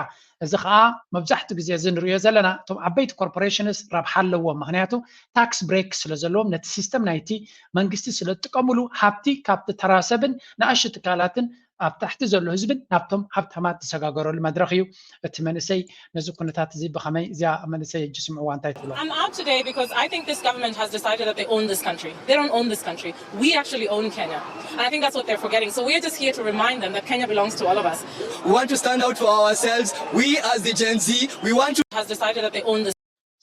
እዚ ከዓ መብዛሕትኡ ግዜ እዚ ንሪኦ ዘለና እቶም ዓበይቲ ኮርፖሬሽንስ ረብሓ ኣለዎም ምክንያቱ ታክስ ብሬክ ስለ ዘለዎም ነቲ ሲስተም ናይቲ መንግስቲ ስለ ዝጥቀምሉ ሃብቲ ካብቲ ተራ ሰብን ንኣሽቱ ትካላትን ኣብ ታሕቲ ዘሎ ህዝብን ናብቶም ሃብታማት ዝሰጋገረሉ መድረኽ እዩ እቲ መንእሰይ ነዚ ኩነታት እዚ ብኸመይ እዚኣ መንእሰይ ሕጂ ስምዕዋ እንታይ ትብሎ I'm out today because I think this government has decided that they own this country. They don't own this country. We actually own Kenya. And I think that's what they're forgetting. So we're just here to remind them that Kenya belongs to all of us. We want to stand out for ourselves. We, as the Gen Z, we want to. Has decided that they own this.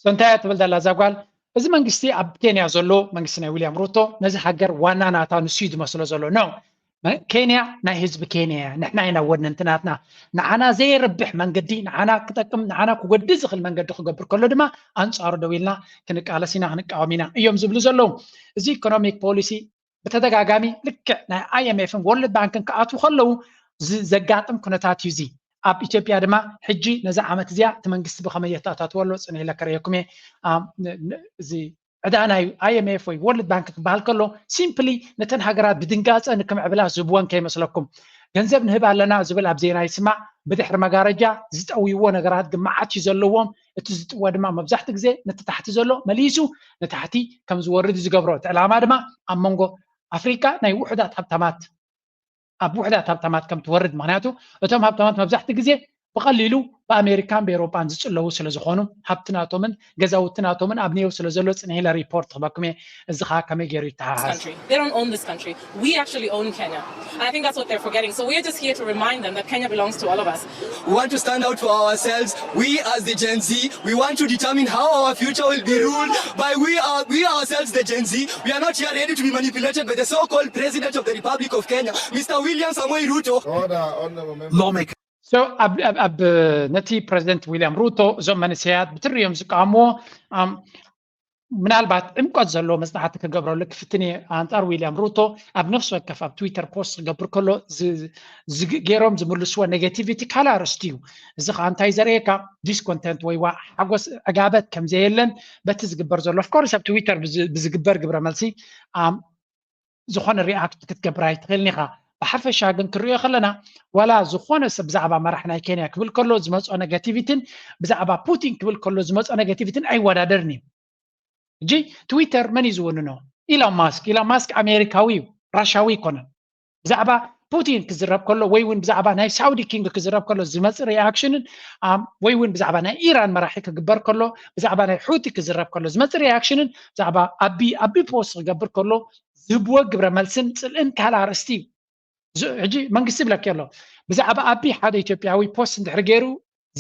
So እንታይ እያ ትብል ዘላ እዛ ጓል እዚ መንግስቲ ኣብ ኬንያ ዘሎ መንግስቲ ናይ ዊልያም ሩቶ ነዚ ሃገር ዋና ናታ ንሱ እዩ ዝመስሎ ዘሎ no ኬንያ ናይ ህዝቢ ኬንያ እያ ንሕና ኢና ወነንቲ ናትና ንዓና ዘየርብሕ መንገዲ ንዓና ክጠቅም ንዓና ክጎዲ ዝኽእል መንገዲ ክገብር ከሎ ድማ ኣንፃሩ ደው ኢልና ክንቃለስ ኢና ክንቃወም ኢና እዮም ዝብሉ ዘለዉ እዚ ኢኮኖሚክ ፖሊሲ ብተደጋጋሚ ልክዕ ናይ ኣይ ኤም ኤፍን ወርልድ ባንክን ክኣትዉ ከለዉ ዘጋጥም ኩነታት እዩ እዚ ኣብ ኢትዮጵያ ድማ ሕጂ ነዚ ዓመት እዚኣ እቲ መንግስቲ ብኸመይ የተኣታትወ ኣሎ ፅንሕ ኢለ ከርእየኩም እየ እዚ ዕዳ ናይ ኣይ ኤም ኤፍ ወይ ወርልድ ባንክ ክበሃል ከሎ ሲምፕሊ ነተን ሃገራት ብድንጋፀ ንክምዕብላ ዝህብወን ከይመስለኩም ገንዘብ ንህብ ኣለና ዝብል ኣብ ዜና ይስማዕ ብድሕሪ መጋረጃ ዝጠውይዎ ነገራት ግን መዓት እዩ ዘለዎም እቲ ዝጥወ ድማ መብዛሕትኡ ግዜ ነቲ ታሕቲ ዘሎ መሊሱ ንታሕቲ ከም ዝወርድ እዩ ዝገብሮ እቲ ዕላማ ድማ ኣብ መንጎ ኣፍሪካ ናይ ውሑዳት ሃብታማት ኣብ ውሕዳት ሃብታማት ከም ትወርድ ምክንያቱ እቶም ሃብታማት መብዛሕትኡ ግዜ ብቐሊሉ ብኣሜሪካን ብኤውሮጳን ዝጽለዉ ስለ ዝኾኑ ሃብቲ ናቶምን ገዛውቲ ናቶምን ኣብ ኒዮው ስለ ዘሎ ጽንሕ ኢለ ሪፖርት ክበኩም እየ እዚ ከዓ ከመይ ገይሩ ይተሓሓዝ country. They don't own this country. We actually own Kenya. And I think that's what they're forgetting. So we're just here to remind them that Kenya belongs to all of us. We want to stand out for ourselves. We, as the Gen Z, we want to determine how our future will be ruled by we, our, we ourselves, the Gen Z. We are not here ready to be manipulated by the so-called President of the Republic of Kenya, Mister William Samoei Ruto. Order, honorable member. Lawmaker so ኣብ ኣብ- ኣብ ነቲ ፕሬዚደንት ዊልያም ሩቶ እዞም መንእሰያት ብትሪኦም ዝቃወምዎ ኣም፣ ምናልባት ዕምቆት ዘለዎ መፅናዕቲ ክገብረሉ ክፍትን እየ ኣንፃር ዊልያም ሩቶ ኣብ ነፍሲ ወከፍ ኣብ ትዊተር ፖስት ክገብር ከሎ ዝ- ዝግ- ገይሮም ዝምልስዎ ኔጋቲቪቲ ካልእ ኣርእስቲ እዩ እዚ ከዓ እንታይ ዘርእየካ ዲስኮንተንት ወይ ዋ ሓጎስ ዕጋበት ከም ዘየለን በቲ ዝግበር ዘሎ ኦፍኮርስ ኣብ ትዊተር ብዝ- ብዝግበር ግብረ መልሲ ኣም፣ ዝኾነ ሪኣክት ክትገብር ኣይትኽእልን ኢኻ ብሓፈሻ ግን ክሪኦ ከለና ዋላ ዝኾነ ሰብ ብዛዕባ መራሕ ናይ ኬንያ ክብል ከሎ ዝመፅኦ ኔጋቲቪትን ብዛዕባ ፑቲን ክብል ከሎ ዝመፅኦ ኔጋቲቪትን ኣይወዳደርን እዩ ሕጂ ትዊተር መን እዩ ዝውንኖ ኢሎን ማስክ ኢሎን ማስክ ኣሜሪካዊ እዩ ራሻዊ ኣይኮነን ብዛዕባ ፑቲን ክዝረብ ከሎ ወይ እውን ብዛዕባ ናይ ሳውዲ ኪንግ ክዝረብ ከሎ ዝመፅእ ሪኣክሽንን ወይ እውን ብዛዕባ ናይ ኢራን መራሒ ክግበር ከሎ ብዛዕባ ናይ ሑቲ ክዝረብ ከሎ ዝመፅእ ሪኣክሽንን ብዛዕባ ኣቢ ኣቢ ፖስት ክገብር ከሎ ዝህብዎ ግብረ መልስን ፅልእን ካልእ ኣርእስቲ እዩ። ሕጂ መንግስቲ ይብለኪ ኣሎ ብዛዕባ ኣቢ ሓደ ኢትዮጵያዊ ፖስት እንድሕር ገይሩ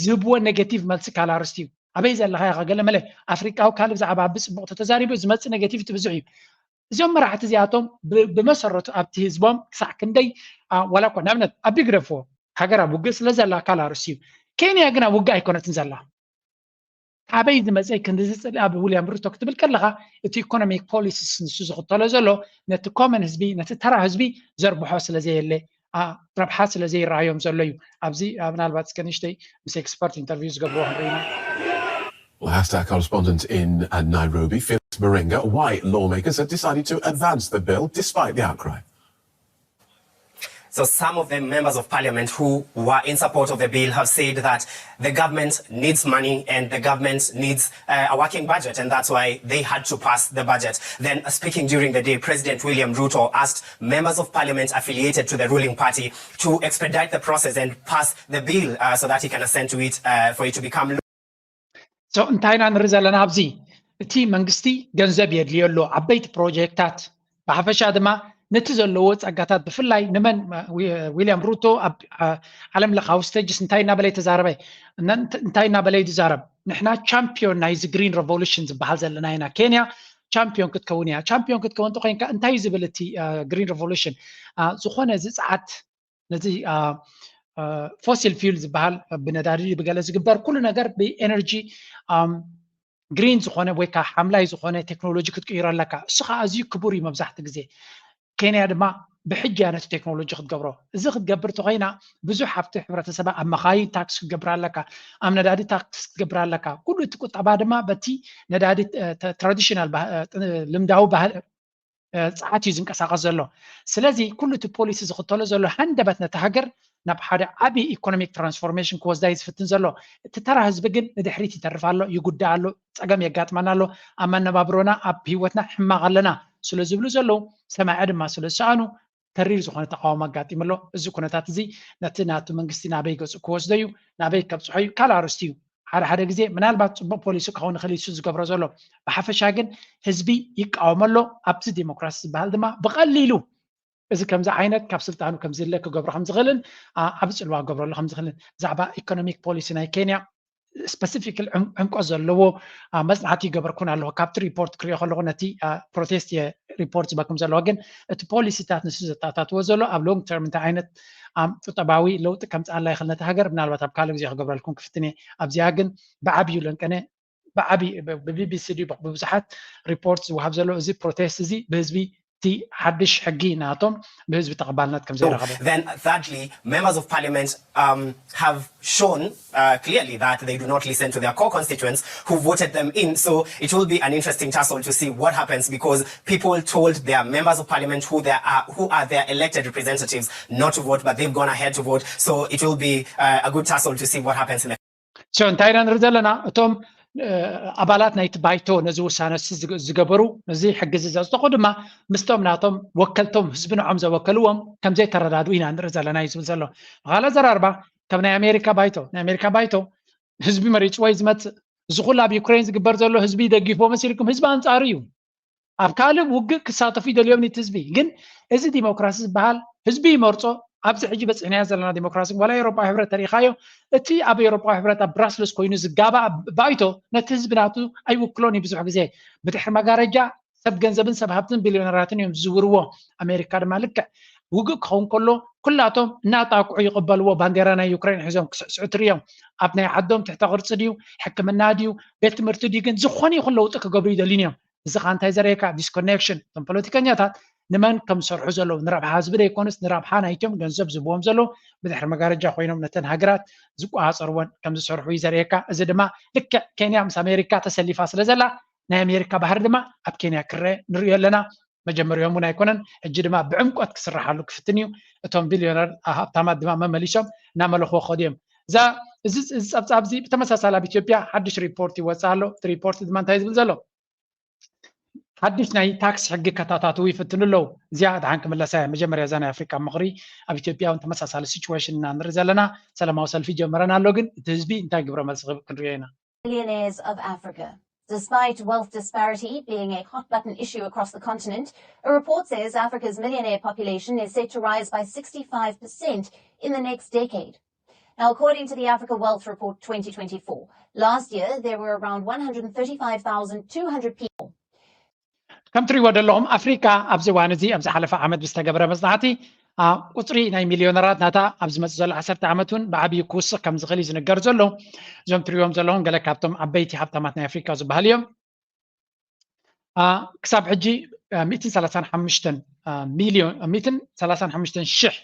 ዝህብዎ ኔጌቲቭ መልሲ ካልእ ኣርእስቲ እዩ። ኣበይ ዘለኻ ኢኻ ገለ መለ ኣፍሪቃዊ ካልእ ብዛዕባ ኣቢ ፅቡቕ ተተዛሪቡ ዝመፅእ ኔጌቲቭ እቲ ብዙሕ እዩ። እዚኦም መራሕቲ እዚኣቶም ብመሰረቱ ኣብቲ ህዝቦም ክሳዕ ክንደይ ዋላ እኳ ንኣብነት ኣቢ ግደፍዎ ሃገር ኣብ ውግእ ስለ ዘላ ካልእ ኣርእስቲ እዩ። ኬንያ ግን ኣብ ውግእ ኣይኮነትን ዘላ። ካበይ ዝመፀ ክንዲ ዝፅል ኣብ ዊልያም ሩቶ ክትብል ከለካ እቲ ኢኮኖሚክ ፖሊሲስ ንሱ ዝኽተሎ ዘሎ ነቲ ኮመን ህዝቢ ነቲ ተራ ህዝቢ ዘርብሖ ስለ ዘየለ ረብሓ ስለ ዘይረኣዮም ዘሎ እዩ። ኣብዚ ምናልባት እስከ ንእሽተይ ምስ ኤክስፐርት ኢንተርቪው ዝገብርዎ ክንርኢ ኢና። We'll ask our correspondent in uh, Nairobi, Felix Marenga, why lawmakers have decided to advance the bill despite the outcry. So some of the members of parliament who were in support of the bill have said that the government needs money and the government needs uh, a working budget, and that's why they had to pass the budget. Then, uh, speaking during the day, President William Ruto asked members of parliament affiliated to the ruling party to expedite the process and pass the bill uh, so that he can assent to it uh, for it to become law. So እንታይ ኢና ንርኢ ዘለና ኣብዚ? እቲ መንግስቲ ገንዘብ የድልዮ ኣሎ፣ ዓበይቲ ፕሮጀክታት ብሓፈሻ ድማ ነቲ ዘለዎ ጸጋታት ብፍላይ ንመን ዊልያም ሩቶ ኣብ ዓለም ለኻዊ ስተጅስ እንታይ እናበለ ተዛረበ እንታይ እናበለ ይዛረብ? ንሕና ቻምፒዮን ናይዚ ግሪን ሬቮሉሽን ዝበሃል ዘለና ኢና። ኬንያ ቻምፒዮን ክትከውን እያ። ቻምፒዮን ክትከውን ተኮይንካ እንታይ ዝብል እቲ ግሪን ሬቮሉሽን? ዝኾነ እዚ ጸዓት ነዚ ፎሲል ፊውል ዝበሃል ብነዳዲ ብገለ ዝግበር ኩሉ ነገር ብኤነርጂ ግሪን ዝኾነ ወይ ከዓ ሓምላይ ዝኾነ ቴክኖሎጂ ክትቅይሮ ኣለካ። እሱ ከዓ ኣዝዩ ክቡር እዩ መብዛሕትኡ ግዜ። ኬንያ ድማ ብሕጂ እያ ነቲ ቴክኖሎጂ ክትገብሮ። እዚ ክትገብር ተኮይና ብዙሕ ሃብቲ ሕብረተሰባ ኣብ መኻይን ታክስ ክትገብር ኣለካ፣ ኣብ ነዳዲ ታክስ ክትገብር ኣለካ። ኩሉ እቲ ቁጠባ ድማ በቲ ነዳዲ ትራዲሽናል ልምዳዊ ባህል ፀዓት እዩ ዝንቀሳቐስ ዘሎ። ስለዚ ኩሉ እቲ ፖሊሲ ዝኽተሎ ዘሎ ሃንደበት ነቲ ሃገር ናብ ሓደ ዓብዪ ኢኮኖሚክ ትራንስፎርሜሽን ክወስዳ እዩ ዝፍትን ዘሎ። እቲ ተራ ህዝቢ ግን ንድሕሪት ይተርፍ ኣሎ፣ ይጉዳእ ኣሎ፣ ፀገም የጋጥመና ኣሎ፣ ኣብ መነባብሮና ኣብ ህይወትና ሕማቕ ኣለና ስለ ዝብሉ ዘለዉ ሰማዒ ድማ ስለ ዝሰኣኑ ተሪር ዝኾነ ተቃውሞ ኣጋጢሙ ኣሎ። እዚ ኩነታት እዚ ነቲ ናቱ መንግስቲ ናበይ ገፁ ክወስዶ እዩ፣ ናበይ ከብፅሖ እዩ ካልእ ኣርእስቲ እዩ። ሓደ ሓደ ግዜ ምናልባት ፅቡቅ ፖሊሲ ክኸውን ይኽእል እዩ ዝገብሮ ዘሎ። ብሓፈሻ ግን ህዝቢ ይቃወሞ ኣሎ። ኣብዚ ዲሞክራሲ ዝበሃል ድማ ብቐሊሉ እዚ ከምዚ ዓይነት ካብ ስልጣኑ ከምዝለ ክገብሮ ከምዝኽእልን ኣብ ፅልዋ ክገብረሉ ከምዝኽእልን ብዛዕባ ኢኮኖሚክ ፖሊሲ ናይ ኬንያ ስፐሲፊክ ዕምቆ ዘለዎ መፅናዕቲ ይገበርኩን ኣለኹ። ካብቲ ሪፖርት ክሪኦ ከለኹ ነቲ ፕሮቴስት ሪፖርት ዝበኩም ዘለዎ ግን እቲ ፖሊሲታት ንሱ ዘተኣታትዎ ዘሎ ኣብ ሎንግ ተርም እንታይ ዓይነት ቁጠባዊ ለውጢ ከምፅኣላ ይኽእል ነቲ ሃገር ምናልባት ኣብ ካልእ ግዜ ክገብረልኩም ክፍትን እየ። ኣብዚኣ ግን ብዓብዩ ለንቀነ ብዓብይ ብቢቢሲ ድዩ ብብዙሓት ሪፖርት ዝወሃብ ዘሎ እዚ ፕሮቴስት እዚ ብህዝቢ እቲ ሓድሽ ሕጊ ናቶም ብህዝቢ ተቐባልነት ከም ዘይረኸበ። Then thirdly, members of parliament um, have shown uh, clearly that they do not listen to their core constituents who voted them in. So it will be an interesting tussle to see what happens because people told their members of parliament who, they are, who are their elected representatives not to vote, but they've gone ahead to vote. So it will be uh, a good tussle to see what happens in the So እንታይ ኢና ንርኢ ዘለና? እቶም ኣባላት ናይቲ ባይቶ ነዚ ውሳነ ዝገበሩ ነዚ ሕጊ እዚ ዘፅደቑ ድማ ምስቶም ናቶም ወከልቶም ህዝቢ ንዖም ዘወከልዎም ከምዘይተረዳድኡ ኢና ንርኢ ዘለና እዩ ዝብል ዘሎ። ብኻልእ ኣዘራርባ ከም ናይ ኣሜሪካ ባይቶ ናይ ኣሜሪካ ባይቶ ህዝቢ መሪፅዎ እዩ ዝመፅእ። እዚ ኩሉ ኣብ ዩክሬን ዝግበር ዘሎ ህዝቢ ይደግፍዎ መሲልኩም ህዝቢ ኣንፃሩ እዩ። ኣብ ካልእ ውግእ ክሳተፉ ይደልዮም ኒቲ ህዝቢ ግን እዚ ዲሞክራሲ ዝበሃል ህዝቢ ይመርፆ። ኣብዚ ሕጂ በፂሕናዮ ዘለና ዲሞክራሲ ዋላ ኤሮጳዊ ሕብረት ተሪኢኻዮ እቲ ኣብ ኤሮጳዊ ሕብረት ኣብ ብራስልስ ኮይኑ ዝጋባእ ባይቶ ነቲ ህዝቢ ናቱ ኣይውክሎን እዩ። ብዙሕ ግዜ ብድሕሪ መጋረጃ ሰብ ገንዘብን ሰብ ሃብትን ቢልዮነራትን እዮም ዝዝውርዎ። ኣሜሪካ ድማ ልክዕ ውግእ ክኸውን ከሎ ኩላቶም እናጣቅዑ ይቕበልዎ። ባንዴራ ናይ ዩክሬን ሒዞም ክስዕስዑ ትርእዮም። ኣብ ናይ ዓዶም ትሕተ ቅርፂ ድዩ ሕክምና ድዩ ቤት ትምህርቲ ድዩ ግን ዝኾነ ይኹን ለውጢ ክገብሩ ይደልዩን እዮም። እዚ ከዓ እንታይ ዘርእየካ ዲስኮኔክሽን እቶም ፖለቲከኛታት ንመን ከም ዝሰርሑ ዘለዉ ንረብሓ ህዝቢ ዘይኮኑስ ንረብሓ ናይቶም ገንዘብ ዝህብዎም ዘለዉ ብድሕሪ መጋረጃ ኮይኖም ነተን ሃገራት ዝቆፃፀርወን ከም ዝሰርሑ እዩ ዘርእየካ። እዚ ድማ ልክዕ ኬንያ ምስ ኣሜሪካ ተሰሊፋ ስለ ዘላ ናይ ኣሜሪካ ባህሪ ድማ ኣብ ኬንያ ክረአ ንሪኦ ኣለና። መጀመሪኦም እውን ኣይኮነን ሕጂ ድማ ብዕምቆት ክስራሓሉ ክፍትን እዩ። እቶም ቢልዮነር ሃብታማት ድማ መመሊሶም እናመለኽዎ ክኸዱ እዮም። እዛ እዚ ጸብጻብ እዚ ብተመሳሳሊ ኣብ ኢትዮጵያ ሓድሽ ሪፖርት ይወፅእ ኣሎ። እቲ ሪፖርት ድማ እንታይ ዝብል ዘሎ ሓድሽ ናይ ታክስ ሕጊ ከታታትው ይፍትኑ ኣለዉ። እዚኣ ድሓን ክምለሳ እያ። መጀመርያ እዛ ናይ ኣፍሪካ ምኽሪ ኣብ ኢትዮጵያ እውን ተመሳሳሊ ሲቹዌሽን ኢና ንርኢ ዘለና። ሰላማዊ ሰልፊ ጀመረን ኣሎ፣ ግን እቲ ህዝቢ እንታይ ግብረ መልሲ ክህብ ክንሪኦ ኢና። Millionaires of Africa. Despite wealth disparity being a hot button issue across the continent, a report says Africa's millionaire population is set to rise by sixty-five percent in the next decade. Now, according to the Africa Wealth Report twenty twenty-four, last year there were around one hundred thirty-five thousand two hundred people. ከም ትሪእዎ ዘለኹም ኣፍሪካ ኣብዚ እዋን እዚ ኣብ ዝሓለፈ ዓመት ብዝተገበረ መፅናዕቲ ቁፅሪ ናይ ሚልዮነራት ናታ ኣብ ዝመፅእ ዘሎ ዓሰርተ ዓመት እውን ብዓብዩ ክውስኽ ከም ዝኽእል እዩ ዝንገር ዘሎ። እዞም ትሪእዎም ዘለኹም ገለ ካብቶም ዓበይቲ ሃብታማት ናይ ኣፍሪካ ዝበሃሉ እዮም። ክሳብ ሕጂ ሚእትን ሰላሳን ሓሙሽተን ሚልዮን ሚእትን ሰላሳን ሓሙሽተን ሽሕ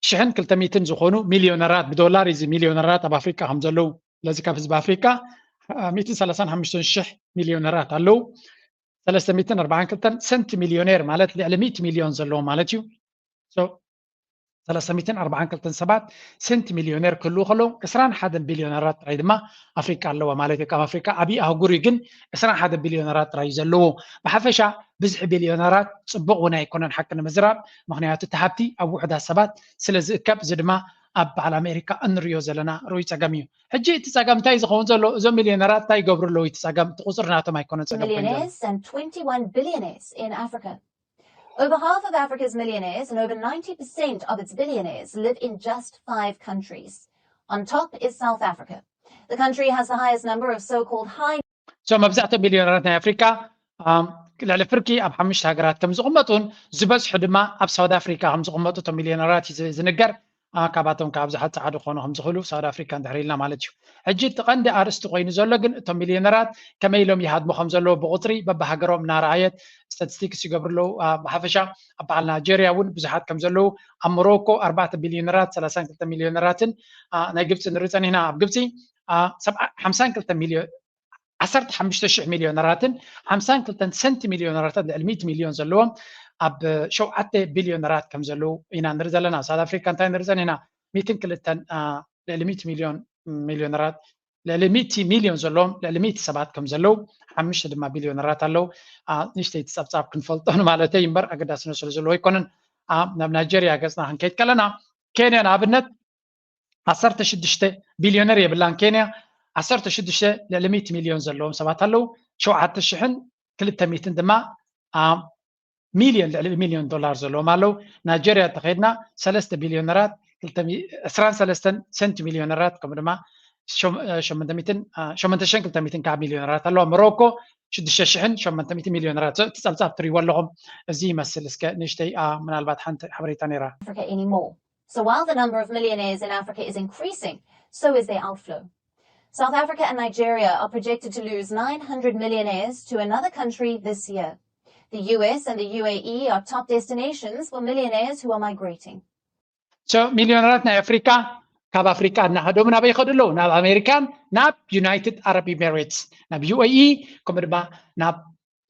ሽሕን ክልተ ሚእትን ዝኾኑ ሚልዮነራት ብዶላር እዚ ሚልዮነራት ኣብ ኣፍሪካ ከም ዘለዉ። ስለዚ ካብ ህዝቢ ኣፍሪካ ሚእትን ሰላሳን ሓሙሽተን ሽሕ ሚልዮነራት ኣለዉ። ሰለስተ ሚእትን ኣርባዓን ክልተን ሰንቲ ሚልዮኔር ማለት ልዕሊ ሚእቲ ሚልዮን ዘለዎ ማለት እዩ። ሰለስተ ሚእትን ኣርባዓን ክልተን ሰባት ሰንቲ ሚልዮኔር ክህልዉ ከለዉ ዕስራን ሓደን ቢልዮነራት ጥራይ ድማ ኣፍሪካ ኣለዋ ማለት እዩ። ካብ ኣፍሪካ ዓብዪ ኣህጉር እዩ፣ ግን ዕስራን ሓደን ቢልዮነራት ጥራይ እዩ ዘለዎ። ብሓፈሻ ብዝሒ ቢልዮነራት ፅቡቕ እውን ኣይኮነን ሓቂ ንምዝራብ፣ ምክንያቱ እቲ ሃብቲ ኣብ ውሑዳት ሰባት ስለ ዝእከብ፣ እዚ ድማ ኣብ በዓል ኣሜሪካ እንሪኦ ዘለና ርኡይ ፀገም እዩ። ሕጂ እቲ ፀገም እንታይ ዝኸውን ዘሎ? እዞም ሚልዮነራት እንታይ ይገብሩ ኣለዉ? እቲ ፀገም እቲ ቁፅሪ ናቶም ኣይኮነን ፀገም ኮይኑ ዘሎ። Millionaires and twenty-one billionaires in Africa. Over half of Africa's millionaires and over ninety percent of its billionaires live in just five countries. On top is South Africa. The country has the highest number of so-called high So መብዛሕትኦም ሚልዮነራት ናይ ኣፍሪካ ልዕሊ ፍርቂ ኣብ ሓሙሽተ ሃገራት ከም ዝቕመጡን ዝበዝሑ ድማ ኣብ ሳውት ኣፍሪካ ከም ዝቕመጡ እቶም ሚልዮነራት እዩ ዝንገር። ካብኣቶም ካብ ብዙሓት ፃዓዱ ክኾኑ ከም ዝኽእሉ ሳውት ኣፍሪካ እንድሕር ኢልና ማለት እዩ። ሕጂ እቲ ቀንዲ ኣርእስቲ ኮይኑ ዘሎ ግን እቶም ሚልዮነራት ከመይ ኢሎም ይሃድሙ ከም ዘለዎ ብቁፅሪ በብሃገሮም እናረኣየት ስታቲስቲክስ ይገብሩ ኣለዉ። ብሓፈሻ ኣብ በዓል ናይጀርያ እውን ብዙሓት ከም ዘለዉ፣ ኣብ ሞሮኮ ኣርባዕተ ቢልዮነራት ሰላሳን ክልተ ሚልዮነራትን ናይ ግብፂ ንርኢ ፀኒሕና። ኣብ ግብፂ ሓምሳን ክልተ ሚልዮን ዓሰርተ ሓሙሽተ ሽሕ ሚልዮነራትን ሓምሳን ክልተን ሰንቲ ሚልዮነራትን ልዕሊ ሚእቲ ሚልዮን ዘለዎም ኣብ ሸውዓተ ቢልዮነራት ከም ዘለዉ ኢና ንርኢ ዘለና። ሳውት ኣፍሪካ እንታይ ንርኢ ፀኒሕና? ሚእትን ክልተን ልዕሊ ሚእቲ ሚልዮን ሚልዮነራት ልዕሊ ሚእቲ ሚልዮን ዘለዎም ልዕሊ ሚእቲ ሰባት ከም ዘለዉ፣ ሓሙሽተ ድማ ቢልዮነራት ኣለዉ። ንእሽተይቲ ፀብፃብ ክንፈልጦ ንማለተይ እምበር ኣገዳስነት ስለ ዘለዎ ኣይኮነን። ናብ ናይጀርያ ገፅና ክንከይድ ከለና ኬንያ ንኣብነት ዓሰርተ ሽዱሽተ ቢልዮነር የብላን ኬንያ። ዓሰርተ ሽዱሽተ ልዕሊ ሚእቲ ሚልዮን ዘለዎም ሰባት ኣለዉ። ሸውዓተ ሽሕን ክልተ ሚእትን ድማ ሚልዮን ልዕሊ ሚልዮን ዶላር ዘለዎም ኣለዉ። ናይጀርያ እንተኸይድና ሰለስተ ቢልዮነራት ዕስራን ሰለስተን ሰንቲ ሚልዮነራት ከምኡ ድማ ሸመንተ ሚእትን ሸመንተ ሽሕን ክልተ ሚእትን ከዓ ሚልዮነራት ኣለዋ። ሞሮኮ ሽዱሽተ ሽሕን ሸመንተ ሚእትን ሚልዮነራት። እቲ ፀብፃብ ትሪእዎ ኣለኹም። እዚ ይመስል። እስከ ንእሽተይ ምናልባት ሓንቲ ሓበሬታ ነይራ። Africa anymore. So while the number of millionaires in Africa is increasing, so is their outflow. South Africa and Nigeria are projected to lose nine hundred millionaires to another country this year. The U S and the U A E are top destinations for millionaires who are migrating. So ሚልዮነራት ናይ ኣፍሪካ ካብ ኣፍሪካ እናሃደሙ ናበይ ይኸዱ ኣለዉ? ናብ ኣሜሪካን ናብ ዩናይትድ ኣረብ ኤሚሬትስ፣ ናብ ዩ ኤ ኢ ከምኡ ድማ ናብ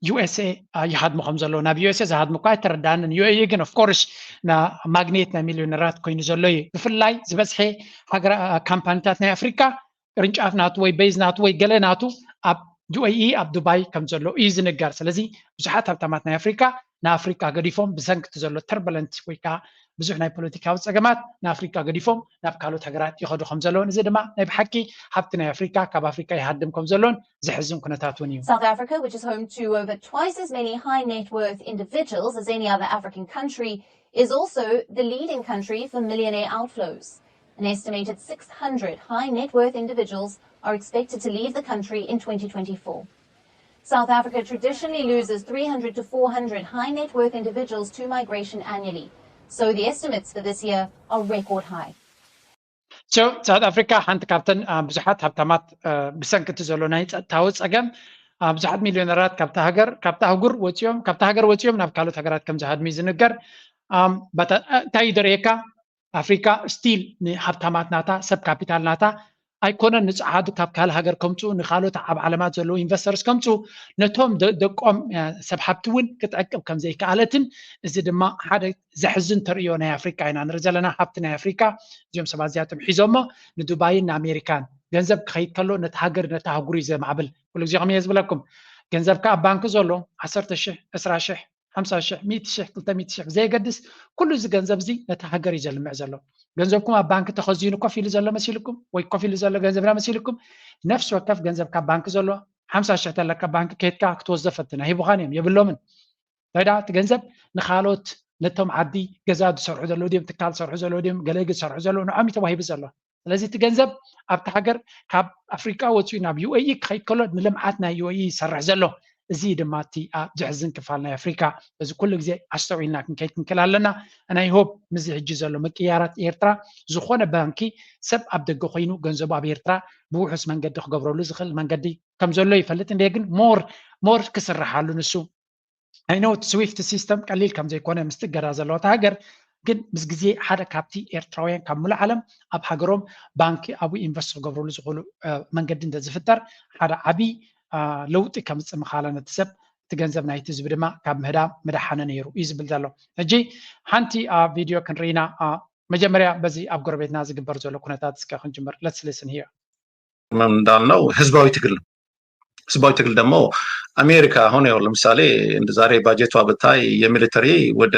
ዩ ኤስ ኤ ይሃድሙ ከም ዘለዉ። ናብ ዩ ኤስ ኤ ዝሃድሙ እኳ ኣይተረዳንን። ዩ ኤ ኢ ግን ኦፍኮርስ ማግኔት ናይ ሚልዮነራት ኮይኑ ዘሎ እዩ። ብፍላይ ዝበዝሐ ሃገራ ካምፓኒታት ናይ ኣፍሪካ ቅርንጫፍ ናቱ ወይ ቤዝ ናቱ ወይ ገለ ናቱ ኣብ ዩ ኤ ኢ ኣብ ዱባይ ከም ዘሎ እዩ ዝንገር። ስለዚ ብዙሓት ሃብታማት ናይ ኣፍሪካ ንኣፍሪካ ገዲፎም ብሰንኪ እቲ ዘሎ ተርበለንት ወይ ከዓ ብዙሕ ናይ ፖለቲካዊ ፀገማት ንኣፍሪካ ገዲፎም ናብ ካልኦት ሃገራት ይኸዱ ከም ዘለውን እዚ ድማ ናይ ብሓቂ ሃብቲ ናይ ኣፍሪካ ካብ ኣፍሪካ ይሃድም ከም ዘለውን ዘሕዝን ኩነታት እውን እዩ። South Africa, which is home to over twice as many high net worth individuals as any other African country, is also the leading country for millionaire outflows. An estimated six hundred high net worth individuals are expected to leave the country in twenty twenty-four. South Africa traditionally loses three hundred to four hundred high net worth individuals to migration annually, so the estimates for this year are record high. So ሳውት ኣፍሪካ ሓንቲ ካብተን ብዙሓት ሃብታማት ብሰንኪ እቲ ዘሎ ናይ ፀጥታዊ ፀገም ብዙሓት ሚልዮነራት ካብታ ሃገር ካብታ ኣህጉር ወፂኦም ካብታ ሃገር ወፂኦም ናብ ካልኦት ሃገራት ከም ዝሃድሙ እዩ ዝንገር። እንታይ እዩ ዘርእየካ? ኣፍሪካ ስቲል ንሃብታማት ናታ ሰብ ካፒታል ናታ ኣይኮነን ንፀዓዱ ካብ ካልእ ሃገር ከምፅኡ ንካልኦት ኣብ ዓለማት ዘለዉ ኢንቨስተርስ ከምፅኡ ነቶም ደቆም ሰብ ሃብቲ እውን ክትዕቅብ ከም ዘይከኣለትን እዚ ድማ ሓደ ዘሕዝን ተርእዮ ናይ ኣፍሪካ ኢና ንርኢ ዘለና። ሃብቲ ናይ ኣፍሪካ እዚኦም ሰባት እዚኣቶም ሒዞሞ ንዱባይን ንኣሜሪካን ገንዘብ ክኸይድ ከሎ ነቲ ሃገር ነቲ ኣህጉር እዩ ዘማዕብል። ኩሉ ግዜ ከምየ ዝብለኩም ገንዘብካ ኣብ ባንክ ዘሎ ዓሰርተ ሽሕ፣ ዕስራ ሽሕ፣ ሓምሳ ሽሕ፣ ሚእቲ ሽሕ፣ ክልተ ሚእቲ ሽሕ ብዘየገድስ፣ ኩሉ እዚ ገንዘብ እዚ ነቲ ሃገር እዩ ዘልምዕ ዘሎ። ገንዘብኩም ኣብ ባንክ ተኸዚኑ ኮፍ ኢሉ ዘሎ መሲልኩም ወይ ኮፍ ኢሉ ዘሎ ገንዘብና መሲልኩም፣ ነፍሲ ወከፍ ገንዘብ ካብ ባንክ ዘሎ ሓምሳ ሽሕ ተለካ ባንክ ከይድካ ክትወስዶ ፈትን። ኣይሂቡኻን እዮም፣ የብሎምን። እንታይ ደኣ እቲ ገንዘብ ንኻልኦት፣ ነቶም ዓዲ ገዛ ዝሰርሑ ዘለዉ ድዮም፣ ትካል ዝሰርሑ ዘለዉ ድዮም፣ ገለ ዝሰርሑ ዘለዉ፣ ንዖም እዩ ተዋሂቡ ዘሎ። ስለዚ እቲ ገንዘብ ኣብቲ ሃገር ካብ ኣፍሪቃ ወፂኡ ናብ ዩ ኤ ኢ ክኸይድ ከሎ ንልምዓት ናይ ዩ ኤ ኢ ይሰርሕ ዘሎ። እዚ ድማ እቲ ኣብ ዘሕዝን ክፋል ናይ ኣፍሪካ። በዚ ኩሉ ግዜ ኣስተውዒልና ክንከይድ ክንክእል ኣለና። ናይ ሆፕ ምስዚ ሕጂ ዘሎ ምቅያራት ኤርትራ ዝኾነ ባንኪ ሰብ ኣብ ደገ ኮይኑ ገንዘቡ ኣብ ኤርትራ ብውሑስ መንገዲ ክገብረሉ ዝኽእል መንገዲ ከም ዘሎ ይፈልጥ እንደ ግን ሞር ሞር ክስርሓሉ ንሱ ኣይኖ ስዊፍት ሲስተም ቀሊል ከም ዘይኮነ ምስቲ እገዳ ዘለዎ እታ ሃገር ግን ምስ ግዜ ሓደ ካብቲ ኤርትራውያን ካብ ሙሉእ ዓለም ኣብ ሃገሮም ባንኪ ኣብኡ ኢንቨስት ክገብርሉ ዝኽእሉ መንገዲ እንተዝፍጠር ሓደ ዓብዪ ለውጢ ከምፅእ ምኻለ ነቲ ሰብ እቲ ገንዘብ ናይቲ ህዝቢ ድማ ካብ ምህዳም ምደሓነ ነይሩ እዩ ዝብል ዘሎ። ሕጂ ሓንቲ ቪድዮ ክንርኢና መጀመርያ በዚ ኣብ ጎረቤትና ዝግበር ዘሎ ኩነታት እስከ ክንጅምር። Let's listen here. እንዳልነው ህዝባዊ ትግል ነው። ህዝባዊ ትግል ደግሞ አሜሪካ አሁን ያው ለምሳሌ እንደ ዛሬ ባጀቷ ብታይ የሚሊተሪ ወደ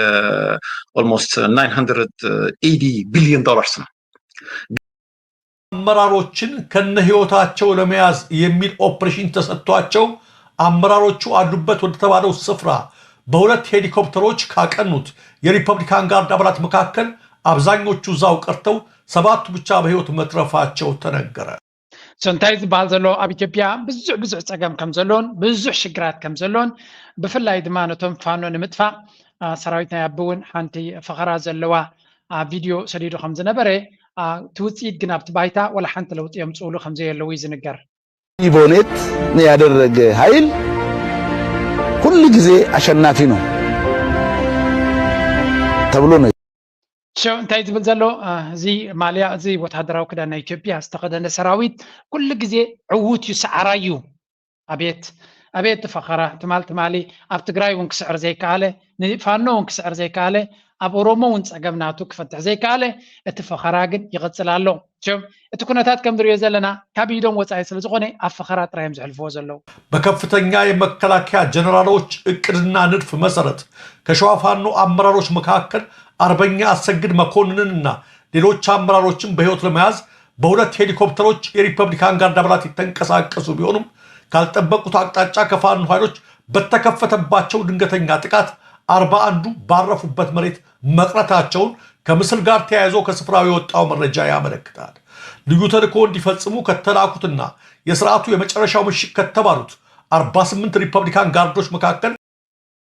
almost nine hundred eighty billion dollars ነው። አመራሮችን ከነ ህይወታቸው ለመያዝ የሚል ኦፕሬሽን ተሰጥቷቸው አመራሮቹ አሉበት ወደ ተባለው ስፍራ በሁለት ሄሊኮፕተሮች ካቀኑት የሪፐብሊካን ጋርድ አባላት መካከል አብዛኞቹ እዛው ቀርተው ሰባቱ ብቻ በህይወት መትረፋቸው ተነገረ። So እንታይ ዝበሃል ዘሎ ኣብ ኢትዮጵያ ብዙሕ ብዙሕ ፀገም ከም ዘሎን ብዙሕ ሽግራት ከም ዘሎን ብፍላይ ድማ ነቶም ፋኖ ንምጥፋእ ሰራዊት ናይ ኣቢ እውን ሓንቲ ፈኸራ ዘለዋ ቪድዮ ሰዲዱ ከም ዝነበረ እቲ ውፅኢት ግን ኣብቲ ባይታ ወላ ሓንቲ ለውጢ የምፅእሉ ከም ዘየለዉ እዩ ዝንገር። ኢቦኔት ያደረገ ኃይል ሁል ጊዜ አሸናፊ ነው ተብሎ ነው። ሸው እንታይ ዝብል ዘሎ እዚ ማልያ እዚ ወታደራዊ ክዳን ናይ ኢትዮጵያ ዝተኸደነ ሰራዊት ኩሉ ግዜ ዕዉት እዩ፣ ሰዓራይ እዩ። ኣቤት ኣቤት ትፈኸራ ትማል ትማሊ ኣብ ትግራይ እውን ክስዕር ዘይከኣለ ንፋኖ እውን ክስዕር ዘይከኣለ ኣብ ኦሮሞ እውን ፀገም ናቱ ክፈትሕ ዘይከኣለ እቲ ፈኸራ ግን ይቕፅል ኣሎ። እቲ ኩነታት ከም ንሪኦ ዘለና ካብ ኢዶም ወፃኢ ስለ ዝኾነ ኣብ ፈኸራ ጥራይ እዮም ዘሕልፍዎ ዘለዉ። በከፍተኛ የመከላከያ ጀነራሎች እቅድና ንድፍ መሰረት ከሸዋ ፋኖ አመራሮች መካከል አርበኛ አሰግድ መኮንንንና ሌሎች አመራሮችን በህይወት ለመያዝ በሁለት ሄሊኮፕተሮች የሪፐብሊካን ጋርድ አባላት የተንቀሳቀሱ ቢሆኑም ካልጠበቁት አቅጣጫ ከፋኖ ኃይሎች በተከፈተባቸው ድንገተኛ ጥቃት አርባ አንዱ ባረፉበት መሬት መቅረታቸውን ከምስል ጋር ተያይዞ ከስፍራው የወጣው መረጃ ያመለክታል። ልዩ ተልእኮ እንዲፈጽሙ ከተላኩትና የስርዓቱ የመጨረሻው ምሽግ ከተባሉት አርባ ስምንት ሪፐብሊካን ጋርዶች መካከል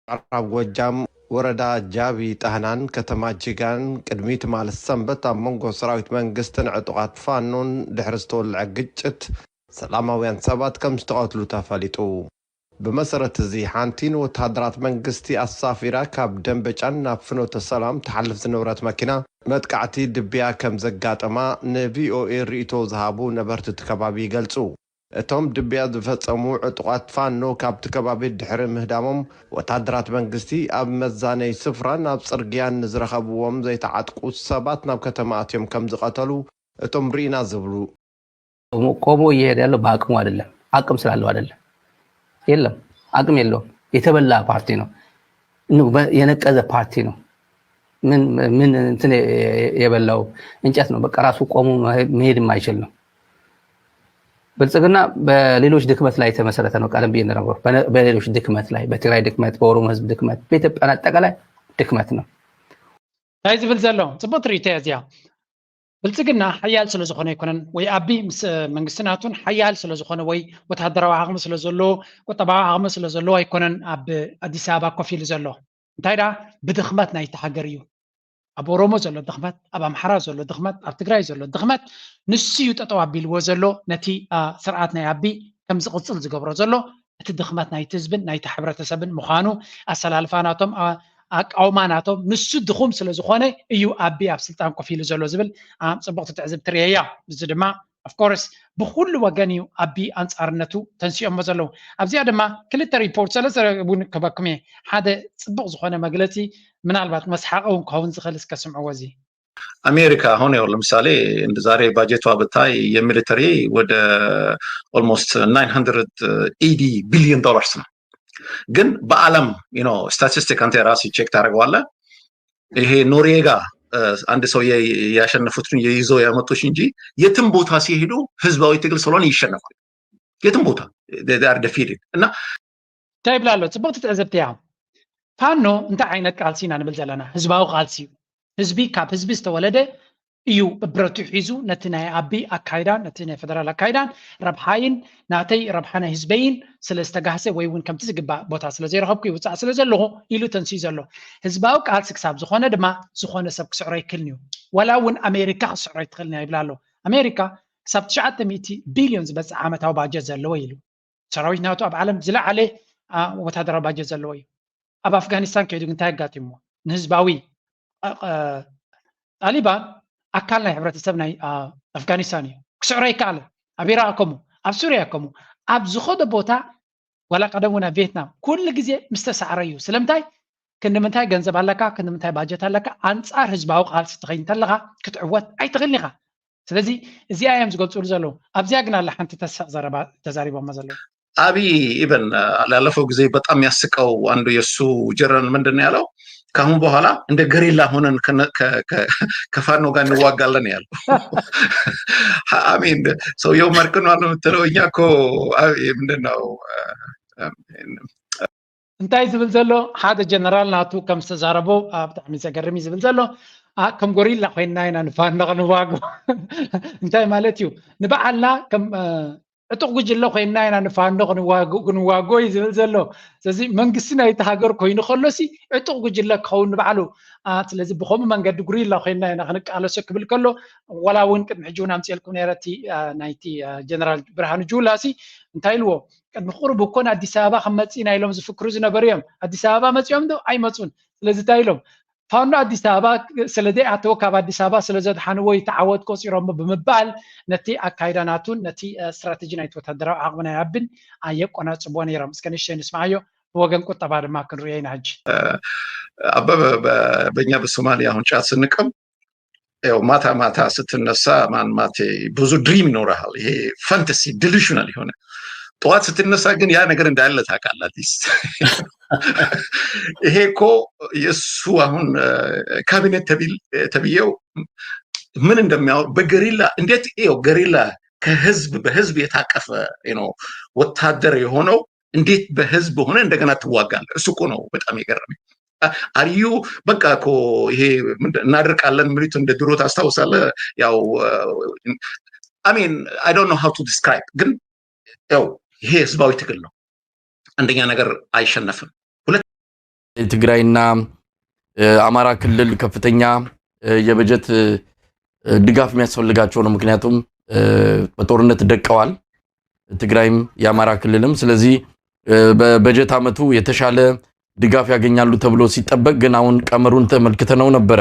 ምዕራብ ጎጃም ወረዳ ጃቢ ጣህናን ከተማ ጅጋን ቅድሚ ትማል ሰንበት ኣብ መንጎ ሰራዊት መንግስትን ዕጡቓት ፋኖን ድሕሪ ዝተወልዐ ግጭት ሰላማውያን ሰባት ከም ዝተቐትሉ ተፈሊጡ። ብመሰረት እዚ ሓንቲ ንወተሃደራት መንግስቲ ኣሳፊራ ካብ ደንበጫን ናብ ፍኖተ ሰላም ትሓልፍ ዝነበረት መኪና መጥቃዕቲ ድብያ ከም ዘጋጠማ ንቪኦኤ ርእይቶ ዝሃቡ ነበርቲ እቲ ከባቢ ይገልጹ። እቶም ድብያ ዝፈጸሙ ዕጡቓት ፋኖ ካብቲ ከባቢ ድሕሪ ምህዳሞም ወተሃደራት መንግስቲ ኣብ መዛነዪ ስፍራን ኣብ ጽርግያን ንዝረኸብዎም ዘይተዓጥቁ ሰባት ናብ ከተማ ኣትዮም ከም ዝቐተሉ እቶም ርኢና ዝብሉ ቆሞ እየሄደ ያለው በአቅሙ አይደለም፣ አቅም ስላለው አይደለም። የለም አቅም የለውም። የተበላ ፓርቲ ነው፣ የነቀዘ ፓርቲ ነው። ምን ምን እንትን የበላው እንጨት ነው። በቃ ራሱ ቆሞ መሄድ የማይችል ነው። ብልጽግና በሌሎች ድክመት ላይ የተመሰረተ ነው። ቀደም ብዬ እንደነገርኩ በሌሎች ድክመት ላይ፣ በትግራይ ድክመት፣ በኦሮሞ ህዝብ ድክመት፣ በኢትዮጵያ አጠቃላይ ድክመት ነው። እንታይ ዝብል ዘሎ ጽቡቅ ትርኢት እያ እዚኣ። ብልጽግና ሓያል ስለ ዝኾነ ኣይኮነን ወይ ኣቢ ምስ መንግስቲ ናቱን ሓያል ስለ ዝኾነ ወይ ወታደራዊ ዓቕሚ ስለ ዘለዎ ቁጠባዊ ዓቕሚ ስለ ዘለዎ ኣይኮነን ኣብ ኣዲስ ኣበባ ኮፍ ኢሉ ዘሎ። እንታይ ደኣ ብድኽመት ናይቲ ሃገር እዩ። ኣብ ኦሮሞ ዘሎ ድኽመት፣ ኣብ ኣምሓራ ዘሎ ድኽመት፣ ኣብ ትግራይ ዘሎ ድኽመት ንሱ እዩ ጠጠው ኣቢልዎ ዘሎ ነቲ ስርዓት ናይ ኣቢ ከም ዝቕፅል ዝገብሮ ዘሎ። እቲ ድኽመት ናይቲ ህዝብን ናይቲ ሕብረተሰብን ምዃኑ ኣሰላልፋ ናቶም ኣቃውማ ናቶም ንሱ ድኹም ስለ ዝኾነ እዩ ኣቢ ኣብ ስልጣን ኮፍ ኢሉ ዘሎ ዝብል ጽቡቕቲ ትዕዝብቲ ርእየ እያ። እዚ ድማ of course ብኩሉ ወገን እዩ ኣቢ ኣንጻርነቱ ተንሲኦሞ ዘለዉ። ኣብዚኣ ድማ ክልተ ሪፖርት ሰለስተ እውን ክበኩም እየ። ሓደ ጽቡቕ ዝኾነ መግለጺ ምናልባት መስሓቂ እውን ክኸውን ዝኽእል እስከ ስምዕዎ እዚ አሜሪካ አሁን ያው ለምሳሌ እንደ ዛሬ ባጀቷ ብታይ የሚሊተሪ ወደ almost nine hundred eighty billion dollars ነው። ግን በዓለም ስታቲስቲክ አንተ ራስህ ቼክ ታደርገዋለህ። ይሄ ኖርዌጋ አንድ ሰው ያሸነፉትን ይዞ ያመጡሽ እንጂ የትም ቦታ ሲሄዱ ህዝባዊ ትግል ስለሆነ ይሸነፋል። የትም ቦታ ር ደፊድድ እና እንታይ ይብላ ኣሎ? ፅቡቅቲ ትዕዝብቲ እያ። ፋኖ እንታይ ዓይነት ቃልሲ ኢና ንብል ዘለና? ህዝባዊ ቃልሲ እዩ። ህዝቢ ካብ ህዝቢ ዝተወለደ እዩ ብረቱ ሒዙ ነቲ ናይ ኣቢ ኣካይዳን ነቲ ናይ ፌደራል ኣካይዳን ረብሓይን ናተይ ረብሓ ናይ ህዝበይን ስለ ዝተጋህሰ ወይ እውን ከምቲ ዝግባእ ቦታ ስለ ዘይረኸብኩ ይውፃእ ስለ ዘለኹ ኢሉ ተንስዩ ዘሎ። ህዝባዊ ቃልሲ ክሳብ ዝኾነ ድማ ዝኾነ ሰብ ክስዕሮ ይክልን እዩ። ዋላ እውን ኣሜሪካ ክስዕሮ ይትኽልን እያ ይብላ ኣሎ። ኣሜሪካ ክሳብ ትሽዓተ ሚእቲ ቢልዮን ዝበፅሕ ዓመታዊ ባጀት ዘለዎ ኢሉ። ሰራዊት ናቱ ኣብ ዓለም ዝለዓለ ወታደራዊ ባጀት ዘለዎ እዩ። ኣብ ኣፍጋኒስታን ከይዱ እንታይ ኣጋጢምዎ? ንህዝባዊ ጣሊባን ኣካል ናይ ሕብረተሰብ ናይ ኣፍጋኒስታን እዩ። ክስዕሮ ይከኣል። ኣብ ኢራቅ ከምኡ፣ ኣብ ሱርያ ከምኡ፣ ኣብ ዝኸዶ ቦታ ዋላ ቀደም እውን ኣብ ቪየትናም ኩሉ ግዜ ምስ ተሳዕረ እዩ። ስለምንታይ? ክንዲ ምንታይ ገንዘብ ኣለካ፣ ክንዲ ምንታይ ባጀት ኣለካ፣ ኣንጻር ህዝባዊ ቃልሲ ትኸይድ እንተለኻ ክትዕወት ኣይትኽእልን ኢኻ። ስለዚ እዚኣ እዮም ዝገልፅሉ ዘለዉ። ኣብዚኣ ግን ኣላ ሓንቲ ተሳቕ ዘረባ ተዛሪቦሞ ዘለዉ። አብይ ኢቨን ላለፈው ጊዜ በጣም የሚያስቀው አንዱ የእሱ ጀነራል ምንድን ነው ያለው? ከአሁን በኋላ እንደ ገሪላ ሆነን ከፋኖ ጋር እንዋጋለን ያለው። አሚን ሰውየው መርቅኗል ነው የምትለው። እኛ እኮ ምንድን ነው እንታይ ዝብል ዘሎ ሓደ ጀነራል ናቱ ከም ዝተዛረቦ ብጣዕሚ ዘገርም እዩ ዝብል ዘሎ። ከም ጎሪላ ኮይንና ኢና ንፋኖ ክንዋጎ እንታይ ማለት እዩ? ንባዕልና ከም ዕጡቕ ጉጅለ ኮይንና ኢና ንፋኖ ክንዋጎ እዩ ዝብል ዘሎ። ስለዚ መንግስቲ ናይቲ ሃገር ኮይኑ ከሎሲ ዕጡቕ ጉጅለ ክኸውን ንባዕሉ። ስለዚ ብከምኡ መንገዲ ጉሪላ ኮይንና ኢና ክንቃለሶ ክብል ከሎ ዋላ እውን ቅድሚ ሕጂ እውን ኣምፅኤልኩም ነረ እቲ ናይቲ ጀነራል ብርሃኑ ጁላ ሲ እንታይ ኢልዎ? ቅድሚ ቁሩብ እኮ ንኣዲስ ኣበባ ክንመፅእ ኢና ኢሎም ዝፍክሩ ዝነበሩ እዮም። ኣዲስ ኣበባ መፂኦም ዶ ኣይመፁን። ስለዚ እንታይ ኢሎም? ፋኖ ኣዲስ ኣበባ ስለዘይኣተወ ካብ ኣዲስ ኣበባ ስለዘድሓንዎ እዩ ተዓወት ቆፂሮሞ ብምባል ነቲ ኣካይዳ ናቱን ነቲ ስትራተጂ ናይቲ ወታደራዊ ዓቕሚ ናይ ኣብን ኣየቆናፅብዎ ነይሮም። እስከ ንእሽተይ ንስምዓዮ፣ ብወገን ቁጠባ ድማ ክንርእዮ ኢና ሕጂ። አበበ በእኛ በሶማሊያ አሁን ጫት ስንቅም ያው ማታ ማታ ስትነሳ ማን ማቴ ብዙ ድሪም ይኖርሃል። ይሄ ፈንተሲ ዲሉሽናል የሆነ ጠዋት ስትነሳ ግን ያ ነገር እንዳለ ታውቃለህ። አትሊስት ይሄ እኮ የእሱ አሁን ካቢኔት ተብዬው ምን እንደሚያወ በገሪላ እንዴት ው ገሪላ ከህዝብ በህዝብ የታቀፈ ወታደር የሆነው እንዴት በህዝብ ሆነ እንደገና ትዋጋለህ? እሱ እኮ ነው በጣም የገረመኝ። አርዩ በቃ እኮ ይሄ እናደርቃለን የሚሉት እንደ ድሮ ታስታውሳለህ? ያው I mean I don't know how to describe ግን ያው ይሄ ህዝባዊ ትግል ነው። አንደኛ ነገር አይሸነፍም። ትግራይና አማራ ክልል ከፍተኛ የበጀት ድጋፍ የሚያስፈልጋቸው ነው። ምክንያቱም በጦርነት ደቀዋል ትግራይም የአማራ ክልልም። ስለዚህ በበጀት ዓመቱ የተሻለ ድጋፍ ያገኛሉ ተብሎ ሲጠበቅ ግን አሁን ቀመሩን ተመልክተነው ነበረ።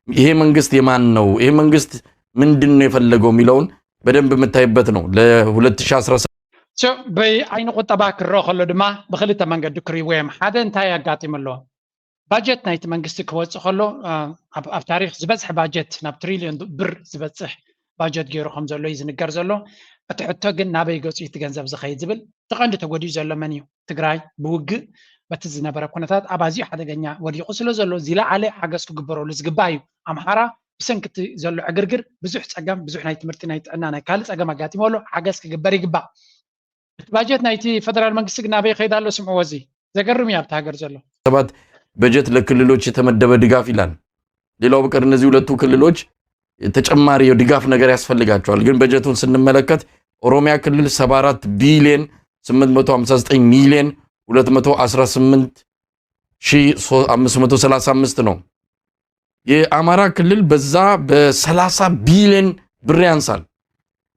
ይሄ መንግስት የማን ነው? ይሄ መንግስት ምንድን ነው የፈለገው የሚለውን በደንብ የምታይበት ነው። ለ2017 ብዓይኒ ቁጠባ ክረኦ ከሎ ድማ ብክልተ መንገዲ ክሪዎ እዮም። ሓደ እንታይ ኣጋጢሙ ኣሎ? ባጀት ናይቲ መንግስቲ ክወፅእ ከሎ ኣብ ታሪክ ዝበዝሐ ባጀት ናብ ትሪልዮን ብር ዝበፅሕ ባጀት ገይሩ ከም ዘሎ እዩ ዝንገር ዘሎ። እቲ ሕቶ ግን ናበይ ገፁ እቲ ገንዘብ ዝኸይድ ዝብል እቲ ቀንዲ ተጎዲኡ ዘሎ መን እዩ? ትግራይ ብውግእ በቲ ዝነበረ ኩነታት ኣብ ኣዝዩ ሓደገኛ ወዲቑ ስለ ዘሎ ዝለዓለ ሓገዝ ክግበረሉ ዝግባእ እዩ። ኣምሓራ ብሰንኪ እቲ ዘሎ ዕግርግር ብዙሕ ፀገም፣ ብዙሕ ናይ ትምህርቲ፣ ናይ ጥዕና፣ ናይ ካልእ ፀገም ኣጋጢሞ ኣሎ። ሓገዝ ክግበር ይግባእ። እቲ ባጀት ናይቲ ፈደራል መንግስቲ ግን ናበይ ይኸይድ ኣሎ? ስምዕዎ፣ እዚ ዘገርም እዩ ኣብቲ ሃገር ዘሎ። ሰባት በጀት ለክልሎች የተመደበ ድጋፍ ይላል። ሌላው በቀር እነዚህ ሁለቱ ክልሎች ተጨማሪ የድጋፍ ነገር ያስፈልጋቸዋል። ግን በጀቱን ስንመለከት ኦሮሚያ ክልል 74 ቢሊዮን 859 ሚሊዮን 218 ሺህ 535 ነው። የአማራ ክልል በዛ በ30 ቢሊዮን ብር ያንሳል።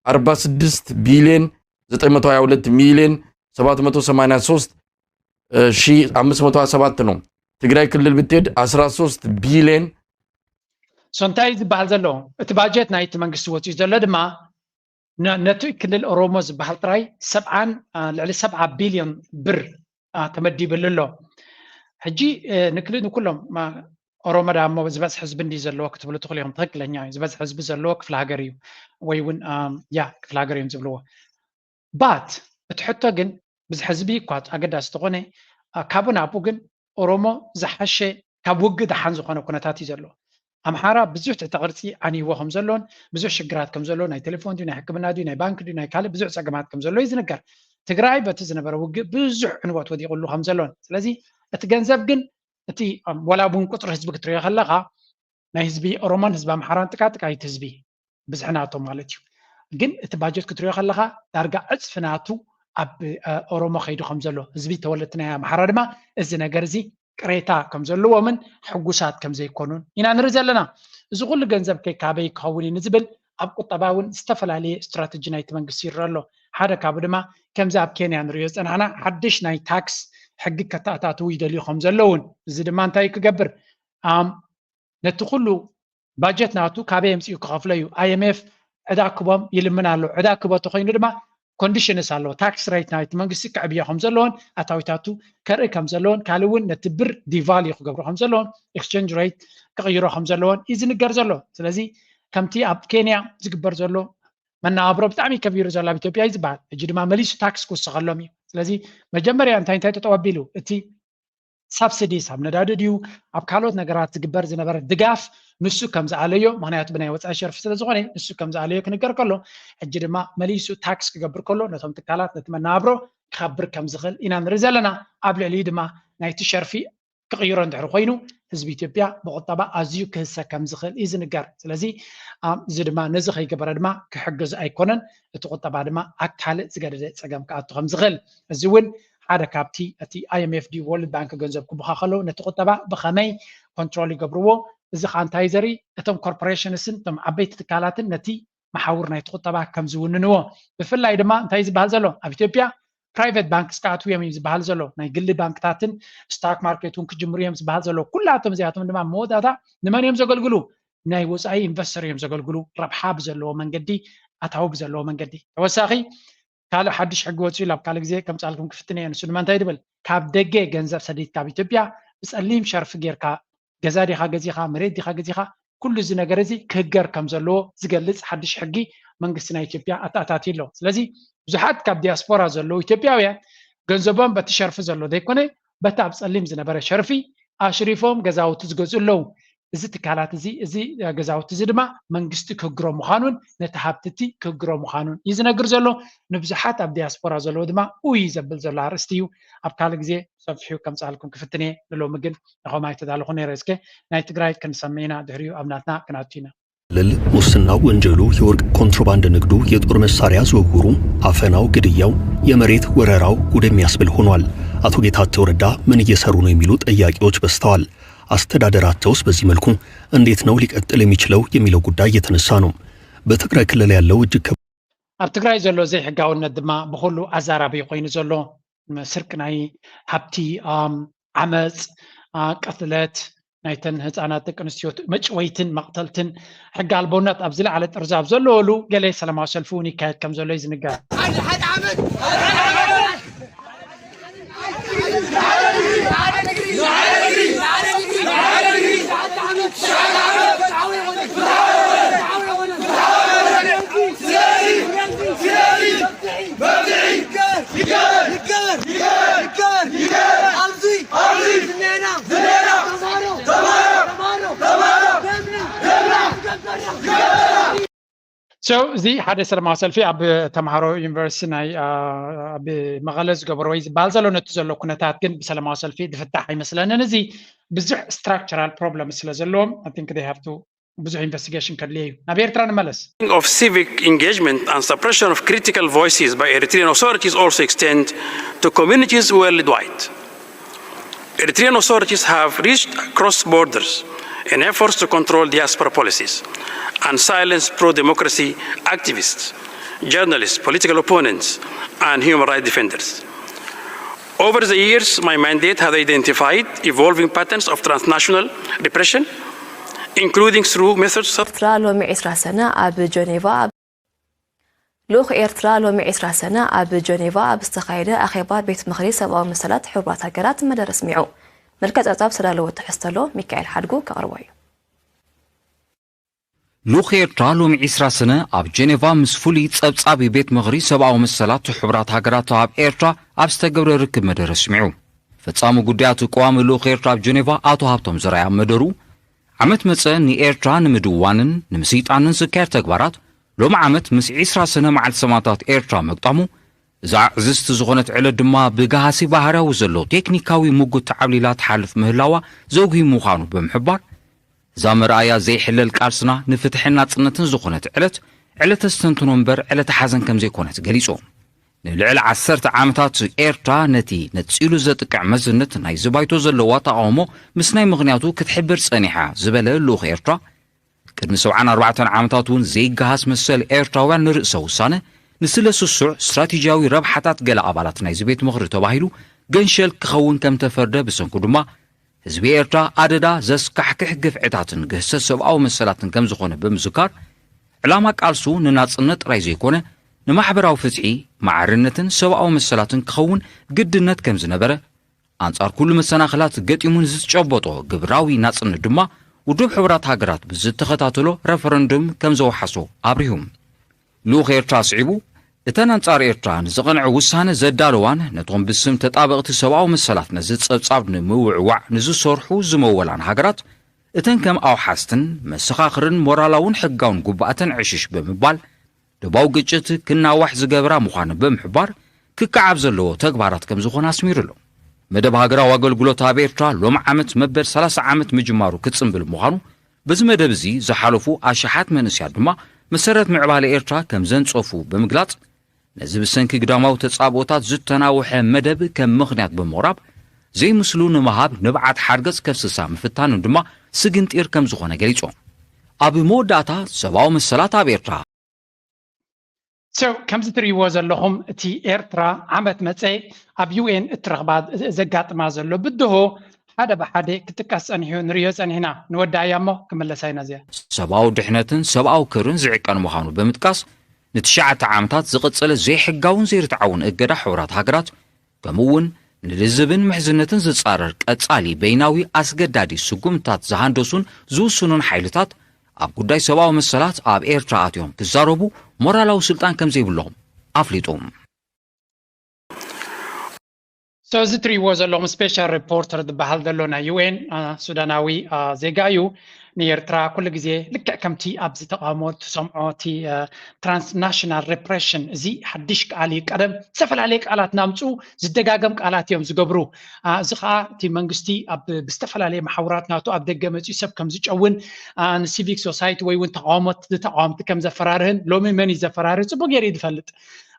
46 ቢሊዮን 922 ሚሊዮን 783 ሺህ 527 ነው። ትግራይ ክልል ብትሄድ 13 ቢሊዮን እንታይ ዝበሃል ዘሎ እቲ ባጀት ናይቲ መንግስቲ ወፂኡ ዘሎ ድማ ነቲ ክልል ኦሮሞ ዝበሃል ጥራይ ሰብዓን ልዕሊ ሰብዓ ቢልዮን ብር ተመዲብሉ ኣሎ። ሕጂ ንክልል ንኩሎም ኦሮሞ ዳ እሞ ዝበዝሒ ህዝቢ እንዲ ዘለዎ ክትብሉ ትኽእሉ ኢኹም። ትኽክለኛ እዩ። ዝበዝሒ ህዝቢ ዘለዎ ክፍለ ሃገር እዩ ወይ እውን ያ ክፍለ ሃገር እዮም ዝብልዎ። ባት እቲ ሕቶ ግን ብዝሒ ህዝቢ እኳ ኣገዳሲ ተኾነ አ፣ ካብኡ ናብኡ ግን ኦሮሞ ዝሓሸ፣ ካብ ውግእ ደሓን ዝኾነ ኩነታት እዩ ዘሎ። ኣምሓራ ብዙሕ ትሕተ ቅርጺ ዓንይዎ ከም ዘሎን፣ ብዙሕ ሽግራት ከም ዘሎ፣ ናይ ቴሌፎን ድዩ፣ ናይ ሕክምና ድዩ፣ ናይ ባንክ ድዩ፣ ናይ ካልእ ብዙሕ ጸገማት ከም ዘሎ እዩ ዝንገር። ትግራይ በቲ ዝነበረ ውግእ ብዙሕ ዕንወት ወዲቕሉ ከም ዘሎን። ስለዚ እቲ ገንዘብ ግን፣ እቲ፣ እም፣ ወላ እውን ቁጽሪ ህዝቢ ክትሪኦ ከለኻ፣ ናይ ህዝቢ ኦሮሞን ህዝቢ ኣምሓራን ጥቃ ጥቃይት ህዝቢ፣ ብዝሒ ናቶም ማለት እዩ። ግን እቲ ባጀት ክትሪኦ ከለኻ ዳርጋ ዕጽፊ ናቱ ኣብ፣ እ፣ ኦሮሞ ከይዱ ከም ዘሎ፣ ህዝቢ ተወለድቲ ናይ ኣምሓራ ድማ እዚ ነገር እዚ ቅሬታ ከም ዘለዎምን ሕጉሳት ከም ዘይኮኑን ኢና ንርኢ ዘለና። እዚ ኩሉ ገንዘብ ከ ካበይ ክኸውን እዩ ንዝብል ኣብ ቁጠባ እውን ዝተፈላለየ ስትራተጂ ናይቲ መንግስቲ ይረአ ኣሎ። ሓደ ካብኡ ድማ ከምዚ ኣብ ኬንያ ንሪኦ ዝጸናሕና ሓድሽ ናይ ታክስ ሕጊ ከተኣታትዉ ይደልዩ ከም ዘለውን፣ እዚ ድማ እንታይ ክገብር፣ ኣም፣ ነቲ ኩሉ ባጀት ናቱ ካበይ ኣምጺኡ ክኸፍሎ እዩ? ኣይ ኤም ኤፍ ዕዳ ክቦም ይልምን ኣሎ። ዕዳ ክቦ ተኮይኑ ድማ ኮንዲሽንስ ኣለዎ። ታክስ ሬት ናይቲ መንግስቲ ከዕብዮ ከም ዘለዎን ኣታዊታቱ ከርኢ ከም ዘለዎን፣ ካልእ እውን ነቲ ብር ዲቫልዩ ክገብሮ ከም ዘለዎን፣ ኤክስቼንጅ ሬት ክቕይሮ ከም ዘለዎን እዩ ዝንገር ዘሎ። ስለዚ ከምቲ ኣብ ኬንያ ዝግበር ዘሎ መነባብሮ ብጣዕሚ ከቢሩ ዘሎ ኣብ ኢትዮጵያ እዩ ዝበሃል። ሕጂ ድማ መሊሱ ታክስ ክውሰኸሎም እዩ። ስለዚ መጀመርያ እንታይ እንታይ ጠጠው ኣቢሉ? እቲ ሳብሲዲስ ኣብ ነዳዲ ድዩ፣ ኣብ ካልኦት ነገራት ዝግበር ዝነበረ ድጋፍ፣ ንሱ ከም ዝኣለዮ፣ ምኽንያቱ ብናይ ወጻኢ ሸርፊ ስለ ዝኾነ ንሱ ከም ዝኣለዮ ክንገር ከሎ፣ ሕጂ ድማ መሊሱ ታክስ ክገብር ከሎ ነቶም ትካላት፣ ነቲ መነባብሮ ክኸብር ከም ዝኽእል ኢና ንርኢ ዘለና። ኣብ ልዕሊኡ ድማ ናይቲ ሸርፊ ክቕይሮ እንድሕር ኮይኑ፣ ህዝቢ ኢትዮጵያ ብቁጠባ ኣዝዩ ክህሰ ከም ዝኽእል እዩ ዝንገር። ስለዚ፣ ኣም፣ እዚ ድማ ነዚ ከይገበረ ድማ ክሕግዝ ኣይኮነን። እቲ ቁጠባ ድማ ኣብ ካልእ ዝገደደ ጸገም ክኣቱ ከም ዝኽእል። እዚ እውን ሓደ ካብቲ እቲ ኣይ ኤም ኤፍ ድዩ ወርልድ ባንክ ገንዘብ ክቡኻ ከለዉ ነቲ ቁጠባ ብኸመይ ኮንትሮል ይገብርዎ? እዚ ኸኣ እንታይ ዘርኢ? እቶም ኮርፖሬሽንስን እቶም ዓበይቲ ትካላትን ነቲ መሓውር ናይቲ ቁጠባ ከም ዝውንንዎ። ብፍላይ ድማ እንታይ ዝበሃል ዘሎ? ኣብ ኢትዮጵያ ፕራይቬት ባንክስ ክኣትዉ እዮም እዩ ዝበሃል ዘሎ። ናይ ግሊ ባንክታትን ስታክ ማርኬት እውን ክጅምሩ እዮም ዝበሃል ዘሎ። ኩላቶም እዚኣቶም ድማ መወዳእታ ንመን እዮም ዘገልግሉ? ናይ ወጻኢ ኢንቨስተር እዮም ዘገልግሉ። ረብሓ ብዘለዎ መንገዲ፣ ኣታዊ ብዘለዎ መንገዲ። ተወሳኺ ካልእ ሓድሽ ሕጊ ወጺኡ ኣሎ፣ ኣብ ካልእ ግዜ ከምጻልኩም ክፍትን እየ። ንሱ ድማ እንታይ ድብል? ካብ ደገ ገንዘብ ሰዲድካ ኣብ ኢትዮጵያ ብጸሊም ሸርፊ ጌርካ፣ ገዛ ዲኻ ገዚኻ፣ መሬት ዲኻ ገዚኻ፣ ኩሉ እዚ ነገር እዚ ክህገር ከም ዘለዎ ዝገልጽ ሓድሽ ሕጊ መንግስቲ ናይ ኢትዮጵያ ኣተኣታትዩ ኣሎ። ስለዚ ብዙሓት ካብ ዲያስፖራ ዘለዉ ኢትዮጵያውያን ገንዘቦም በቲ ሸርፊ ዘሎ ዘይኮነ፣ በቲ ኣብ ጸሊም ዝነበረ ሸርፊ ኣሽሪፎም ገዛውቲ ዝገዝኡ ኣለዉ። እዚ ትካላት እዚ፣ እዚ ገዛውቲ እዚ ድማ መንግስቲ ክህግሮ ምዃኑን ነቲ ሃብቲ እቲ ክህግሮ ምዃኑን እዩ ዝነግር ዘሎ። ንብዙሓት ኣብ ዲያስፖራ ዘለዉ ድማ ኡይ ዘብል ዘሎ ኣርእስቲ እዩ። ኣብ ካልእ ግዜ ሰፊሑ ከምጽኣልኩም ክፍትን እየ። ንሎሚ ግን ንኸምኡ ኣይተዳለኹ ነይረ። እስከ ናይ ትግራይ ክንሰምዕ ኢና፣ ድሕሪኡ ኣብ ናትና ክንኣቱ ኢና። ክልል ሙስና ወንጀሉ፣ የወርቅ ኮንትሮባንድ ንግዱ፣ የጦር መሳሪያ ዝውውሩ፣ አፈናው፣ ግድያው፣ የመሬት ወረራው ጉድ የሚያስብል ሆኗል። አቶ ጌታቸው ረዳ ምን እየሰሩ ነው የሚሉ ጥያቄዎች በዝተዋል። አስተዳደራቸውስ በዚህ መልኩ እንዴት ነው ሊቀጥል የሚችለው የሚለው ጉዳይ እየተነሳ ነው። በትግራይ ክልል ያለው እጅግ ከብ- ኣብ ትግራይ ዘሎ ዘይሕጋውነት ድማ ብኹሉ ኣዛራቢ ኮይኑ ዘሎ፣ ስርቂ ናይ ሃብቲ፣ ኣም፣ ዓመፅ፣ አ፣ ቅትለት፣ ናይተን ህፃናት ደቂ ኣንስትዮ መጭወይትን መቕተልትን፣ ሕጊ ኣልቦነት ኣብ ዝለዓለ ጥርዚ ኣብ ዘለወሉ ገለ ሰላማዊ ሰልፊ እውን ይካየድ ከም ዘሎ እዩ ዝንገር። So፣ እዚ ሓደ ሰላማዊ ሰልፊ ኣብ ተምሃሮ ዩኒቨርሲቲ ናይ፣ አ፣ ኣብ መቐለ ዝገበርዎ እዩ ዝበሃል ዘሎ። ነቲ ዘሎ ኩነታት ግን ብሰላማዊ ሰልፊ ዝፍታሕ ኣይመስለንን። እዚ ብዙሕ ስትራክቸራል ፕሮብለም ስለ ዘለዎም፣ I think they have to፣ ብዙሕ ኢንቨስቲጌሽን ከድልዮ እዩ። ናብ ኤርትራ ንመለስ። Of civic engagement and suppression of critical voices by Eritrean authorities also extend to communities worldwide. Eritrean authorities have reached across borders in efforts to control diaspora policies and silence pro-democracy activists, journalists, political opponents, and human rights defenders. Over the years, my mandate has identified evolving patterns of transnational repression, including through methods such ኤርትራ ሎሚ ዕስራ ሰነ ኣብ ጀኔቫ ኣብ ልኡኽ ኤርትራ ሎሚ ዕስራ ሰነ ኣብ ጀኔቫ ኣብ ዝተኻየደ ኣኼባ ቤት ምኽሪ ሰብኣዊ መሰላት ሕቡራት ሃገራት መደረ ኣስሚዑ። መልክዕ ጸብጻብ ዝተዳለወ ትሕዝቶ ኣሎ፣ ሚካኤል ሓድጉ ከቕርቦ እዩ። ልኡኽ ኤርትራ ሎሚ ዕስራ ሰነ ኣብ ጀኔቫ ምስ ፍሉይ ጸብጻቢ ቤት ምኽሪ ሰብኣዊ መሰላት ሕቡራት ሃገራት ኣብ ኤርትራ ኣብ ዝተገብረ ርክብ መደረ ኣስሚዑ። ፈጻሚ ጉዳያት ቅዋም ልኡኽ ኤርትራ ኣብ ጀኔቫ ኣቶ ሃብቶም ዘርኣይ ኣብ መደሩ፣ ዓመት መጸ ንኤርትራ ንምድዋንን ንምስይጣንን ዝካየድ ተግባራት ሎም ዓመት ምስ ዕስራ ሰነ መዓልቲ ሰማእታት ኤርትራ መግጣሙ፣ እዛ ዕዝዝቲ ዝኾነት ዕለት ድማ ብገሃሲ ባህርያዊ ዘሎ ቴክኒካዊ ምጉት ተዓብሊላ ትሓልፍ ምህላዋ ዘጉሂ ምዃኑ ብምሕባር፣ እዛ መርኣያ ዘይሕለል ቃልስና ንፍትሕን ናጽነትን ዝኾነት ዕለት፣ ዕለተ ስተንትኖ እምበር ዕለተ ሓዘን ከም ዘይኮነት ገሊጹ። ንልዕሊ ዓሰርተ ዓመታት ኤርትራ ነቲ ነጺሉ ዘጥቅዕ መዝነት ናይዚ ባይቶ ዘለዋ ተቓውሞ ምስ ናይ ምኽንያቱ ክትሕብር ጸኒሓ ዝበለ ልኡኽ ኤርትራ፣ ቅድሚ ሰብዓን ኣርባዕተን ዓመታት እውን ዘይገሃስ መሰል ኤርትራውያን ንርእሰ ውሳነ፣ ንስለ ስሱዕ ስትራቴጂያዊ ረብሓታት ገለ ኣባላት ናይዚ ቤት ምኽሪ ተባሂሉ ገንሸል ክኸውን ከም ተፈርደ ብሰንኩ ድማ ህዝቢ ኤርትራ ኣደዳ ዘስካሕክሕ ግፍዕታትን ግህሰት ሰብኣዊ መሰላትን ከም ዝኾነ ብምዝካር፣ ዕላማ ቃልሱ ንናጽነት ጥራይ ዘይኮነ ንማሕበራዊ ፍትሒ፣ ማዕርነትን ሰብኣዊ መሰላትን ክኸውን ግድነት ከም ዝነበረ፣ ኣንጻር ኩሉ መሰናኽላት ገጢሙ ንዝጨበጦ ግብራዊ ናጽነት ድማ ውድብ ሕቡራት ሃገራት ብዝተኸታተሎ ረፈረንዱም ከም ዘውሓሶ ኣብሪሁ። ልኡኽ ኤርትራ ኣስዒቡ፣ እተን ኣንጻር ኤርትራ ንዝቐንዐ ውሳነ ዘዳለዋን ነቶም ብስም ተጣበቕቲ ሰብኣዊ መሰላት ነዚ ጸብጻብ ንምውዕዋዕ ንዝሰርሑ ዝመወላን ሃገራት፣ እተን ከም ኣውሓስትን መሰኻኽርን ሞራላውን ሕጋውን ጉባኣተን ዕሽሽ ብምባል፣ ደባዊ ግጭት ክናዋሕ ዝገብራ ምዃኑ ብምሕባር፣ ክከዓብ ዘለዎ ተግባራት ከም ዝኾነ ኣስሚሩሉ። መደብ ሃገራዊ ኣገልግሎት ኣብ ኤርትራ ሎም ዓመት መበል ሰላሳ ዓመት ምጅማሩ ክጽንብል ምዃኑ፣ በዚ መደብ እዚ ዝሓለፉ ኣሽሓት መንእሰያት ድማ መሰረት ምዕባለ ኤርትራ ከም ዘንጸፉ ብምግላጽ፣ ነዚ ብሰንኪ ግዳማዊ ተጻብኦታት ዝተናውሐ መደብ ከም ምኽንያት ብምቕራብ፣ ዘይምስሉ ንምሃብ ንብዓት ሓርገጽ ከፍስሳ ምፍታኑ ድማ ስግንጢር ከም ዝኾነ ገሊጾም። ኣብ መወዳእታ ሰብኣዊ መሰላት ኣብ ኤርትራ። So ከምዚ ትርእይዎ ዘለኹም እቲ ኤርትራ ዓመት መጸ ኣብ ዩ ኤን እትረኽባ ዘጋጥማ ዘሎ ብድሆ ሓደ ብሓደ ክጥቀስ ጸኒሑ ንርእዮ ጸኒሕና። ንወዳእያ እሞ ክምለሳ ኢና እዚኣ። ሰብኣዊ ድሕነትን ሰብኣዊ ክብርን ዝዕቀን ምዃኑ ብምጥቃስ፣ ንትሽዓተ ዓመታት ዝቐጸለ ዘይሕጋውን ዘይርትዓውን እገዳ ሕቡራት ሃገራት፣ ከምኡ እውን ንልዝብን ምሕዝነትን ዝጻረር ቀጻሊ በይናዊ ኣስገዳዲ ስጉምታት ዝሃንደሱን ዝውስኑን ሓይልታት፣ ኣብ ጉዳይ ሰብኣዊ መሰላት ኣብ ኤርትራ ኣትዮም ክዛረቡ ሞራላዊ ስልጣን ከም ዘይብሎም ኣፍሊጡ። So እዚ ትርእይዎ ዘለኹም ስፔሻል ሪፖርተር ዝበሃል ዘሎ ናይ ዩ ኤን ሱዳናዊ ዜጋ እዩ። ንኤርትራ ኩሉ ግዜ ልክዕ ከምቲ ኣብዚ ተቃውሞ ትሰምዖ እቲ ትራንስናሽናል ሬፕሬሽን፣ እዚ ሓድሽ ቃል እዩ። ቀደም ዝተፈላለየ ቃላት ናምፅኡ ዝደጋገም ቃላት እዮም ዝገብሩ። እዚ ከዓ እቲ መንግስቲ ኣብ ብዝተፈላለየ መሓውራት ናቱ ኣብ ደገ መፅኡ ሰብ ከም ዝጨውን፣ ንሲቪክ ሶሳይቲ ወይ እውን ተቃውሞ ተቃወምቲ ከም ዘፈራርህን ሎሚ መን እዩ ዘፈራርህ ፅቡቅ ገይሩ እዩ ዝፈልጥ።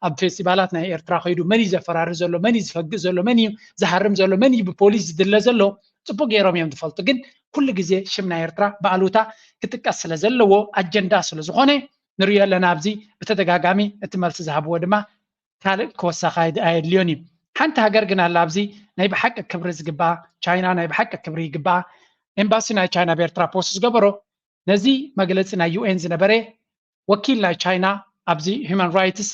ኣብ ፌስቲቫላት ናይ ኤርትራ ከይዱ መን እዩ ዘፈራርህ ዘሎ፣ መን እዩ ዝፈግእ ዘሎ፣ መን እዩ ዝሃርም ዘሎ፣ መን እዩ ብፖሊስ ዝድለ ዘሎ ፅቡቅ ገይሮም እዮም ዝፈልጡ። ግን ኩሉ ግዜ ሽም ናይ ኤርትራ ብኣሉታ ክጥቀስ ስለ ዘለዎ ኣጀንዳ ስለ ዝኾነ ንሪኦ ኣለና። ኣብዚ ብተደጋጋሚ እቲ መልሲ ዝሃብዎ ድማ ካልእ ክወሳኸ ኣየድልዮን እዩ። ሓንቲ ሃገር ግን ኣላ ኣብዚ ናይ ብሓቂ ክብሪ ዝግባኣ፣ ቻይና ናይ ብሓቂ ክብሪ ይግባኣ። ኤምባሲ ናይ ቻይና ኣብ ኤርትራ ፖስት ዝገበሮ ነዚ መግለፂ ናይ ዩ ኤን ዝነበረ ወኪል ናይ ቻይና ኣብዚ ሂማን ራይትስ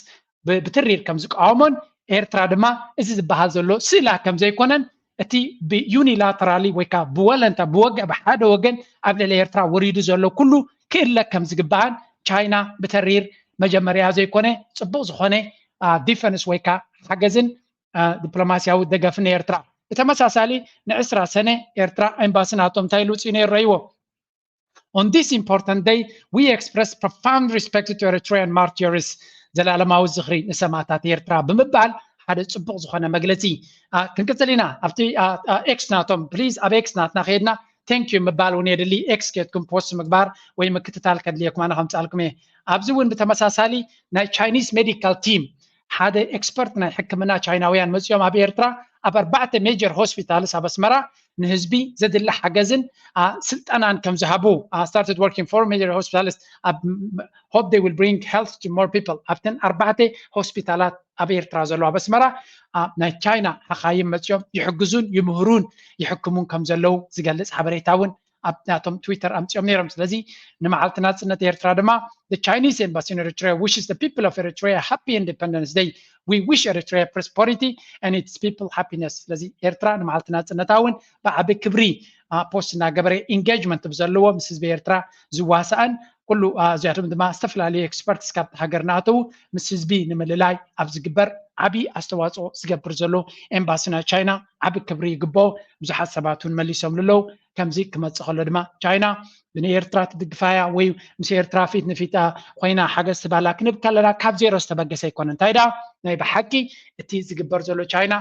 ብትሪር ከም ዝቃወሞን ኤርትራ ድማ እዚ ዝበሃል ዘሎ ስእላ ከም ዘይኮነን እቲ ብዩኒላተራሊ ወይ ከዓ ብወለንታ ብወገ ብሓደ ወገን ኣብ ልዕሊ ኤርትራ ወሪዱ ዘሎ ኩሉ ክእለ ከም ዝግባኣን ቻይና ብተሪር መጀመርያ ዘይኮነ ፅቡቅ ዝኾነ ዲፈንስ ወይ ከዓ ሓገዝን ዲፕሎማሲያዊ ደገፍን ኤርትራ። ብተመሳሳሊ ንዕስራ ሰነ ኤርትራ ኤምባሲ ናቶም እንታይ ኢሉ ውፅኡ ነይሩ ረእይዎ። On this important day, we express profound respect to Eritrean martyrs. ዘላለማዊ ዝኽሪ ንሰማእታት ኤርትራ ብምባል ሓደ ጽቡቕ ዝኾነ መግለጺ ክንቅጽል ኢና። ኣብቲ ኤክስ ናቶም ፕሊዝ ኣብ ኤክስ ናትና ከይድና ቴንክ ዩ ምባል እውን የድሊ። ኤክስ ከድኩም ፖስት ምግባር ወይ ምክትታል ከድልየኩም ኣነ ከምጻልኩም እየ። ኣብዚ እውን ብተመሳሳሊ ናይ ቻይኒዝ ሜዲካል ቲም ሓደ ኤክስፐርት ናይ ሕክምና ቻይናውያን መጺኦም ኣብ ኤርትራ ኣብ ኣርባዕተ ሜጀር ሆስፒታልስ ኣብ ኣስመራ ንህዝቢ ዘድሊ ሓገዝን ስልጠናን ከም ዝሃቡ started working for major hospitals hope they will bring health to more people ኣብተን ኣርባዕተ ሆስፒታላት ኣብ ኤርትራ ዘሎ ኣብ ኣስመራ ናይ ቻይና ሓኻይም መፅኦም ይሕግዙን ይምህሩን ይሕክሙን ከም ዘለዉ ዝገልፅ ሓበሬታ እውን ኣብ ናቶም ትዊተር ኣምፅኦም ነይሮም። ስለዚ ንመዓልቲ ናፅነት ኤርትራ ድማ the Chinese embassy in Eritrea wishes the people of Eritrea happy Independence Day. We wish Eritrea prosperity and its people happiness. ስለዚ ኤርትራ ንመዓልቲ ናፅነታ እውን ብዓቢ ክብሪ ፖስት እናገበረ ኢንጌጅመንት ብዘለዎ ምስ ህዝቢ ኤርትራ ዝዋሳእን ኩሉ እዚኣቶም ድማ ዝተፈላለዩ ኤክስፐርትስ ካብቲ ሃገር እናኣተዉ ምስ ህዝቢ ንምልላይ ኣብ ዝግበር ዓብዪ ኣስተዋፅኦ ዝገብር ዘሎ ኤምባሲ ናይ ቻይና ዓቢ ክብሪ ይግብኦ። ብዙሓት ሰባት እውን መሊሶምሉ ኣለዉ። ከምዚ ክመፅእ ከሎ ድማ ቻይና ንኤርትራ ትድግፋያ ወይ ምስ ኤርትራ ፊት ንፊት ኮይና ሓገዝ ትባላ ክንብል ከለና ካብ ዜሮ ዝተበገሰ ኣይኮነ። እንታይ ደኣ ናይ ብሓቂ እቲ ዝግበር ዘሎ ቻይና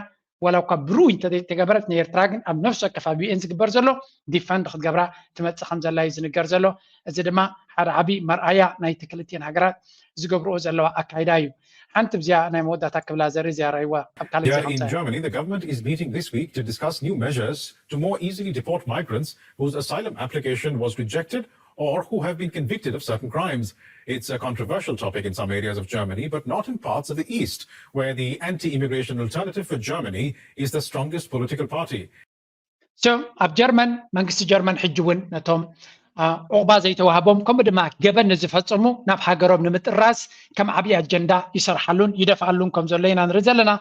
ዋላ እኳ ብርኡይ እንተዘይተገበረት ንኤርትራ ግን ኣብ ነፍሲ ወከፍ ኣብ ዩ ኤን ዝግበር ዘሎ ዲፈንድ ክትገብራ ትመፅእ ከም ዘላ እዩ ዝንገር ዘሎ። እዚ ድማ ሓደ ዓብዪ መርኣያ ናይቲ ክልቲኤን ሃገራት ዝገብርኦ ዘለዋ ኣካይዳ እዩ። ሓንቲ ብዚኣ ናይ መወዳእታ ክብላ ዘርኢ እዚኣ ረኣይዋ ኣብ ካልእ ዜና In Germany, the government is meeting this week to discuss new measures to more easily deport migrants whose asylum application was rejected or who have been convicted of certain crimes. It's a controversial topic in some areas of Germany, but not in parts of the East, where the anti immigration Alternative for Germany is the strongest political party. So ኣብ ጀርመን መንግስቲ ጀርመን ሕጂ እውን ነቶም ዑቕባ ዘይተዋህቦም ከምኡ ድማ ገበን ንዝፈፀሙ ናብ ሃገሮም ንምጥራዝ ከም ዓብዪ ኣጀንዳ ይሰርሓሉን ይደፍኣሉን ከም ዘሎ ኢና ንርኢ ዘለና።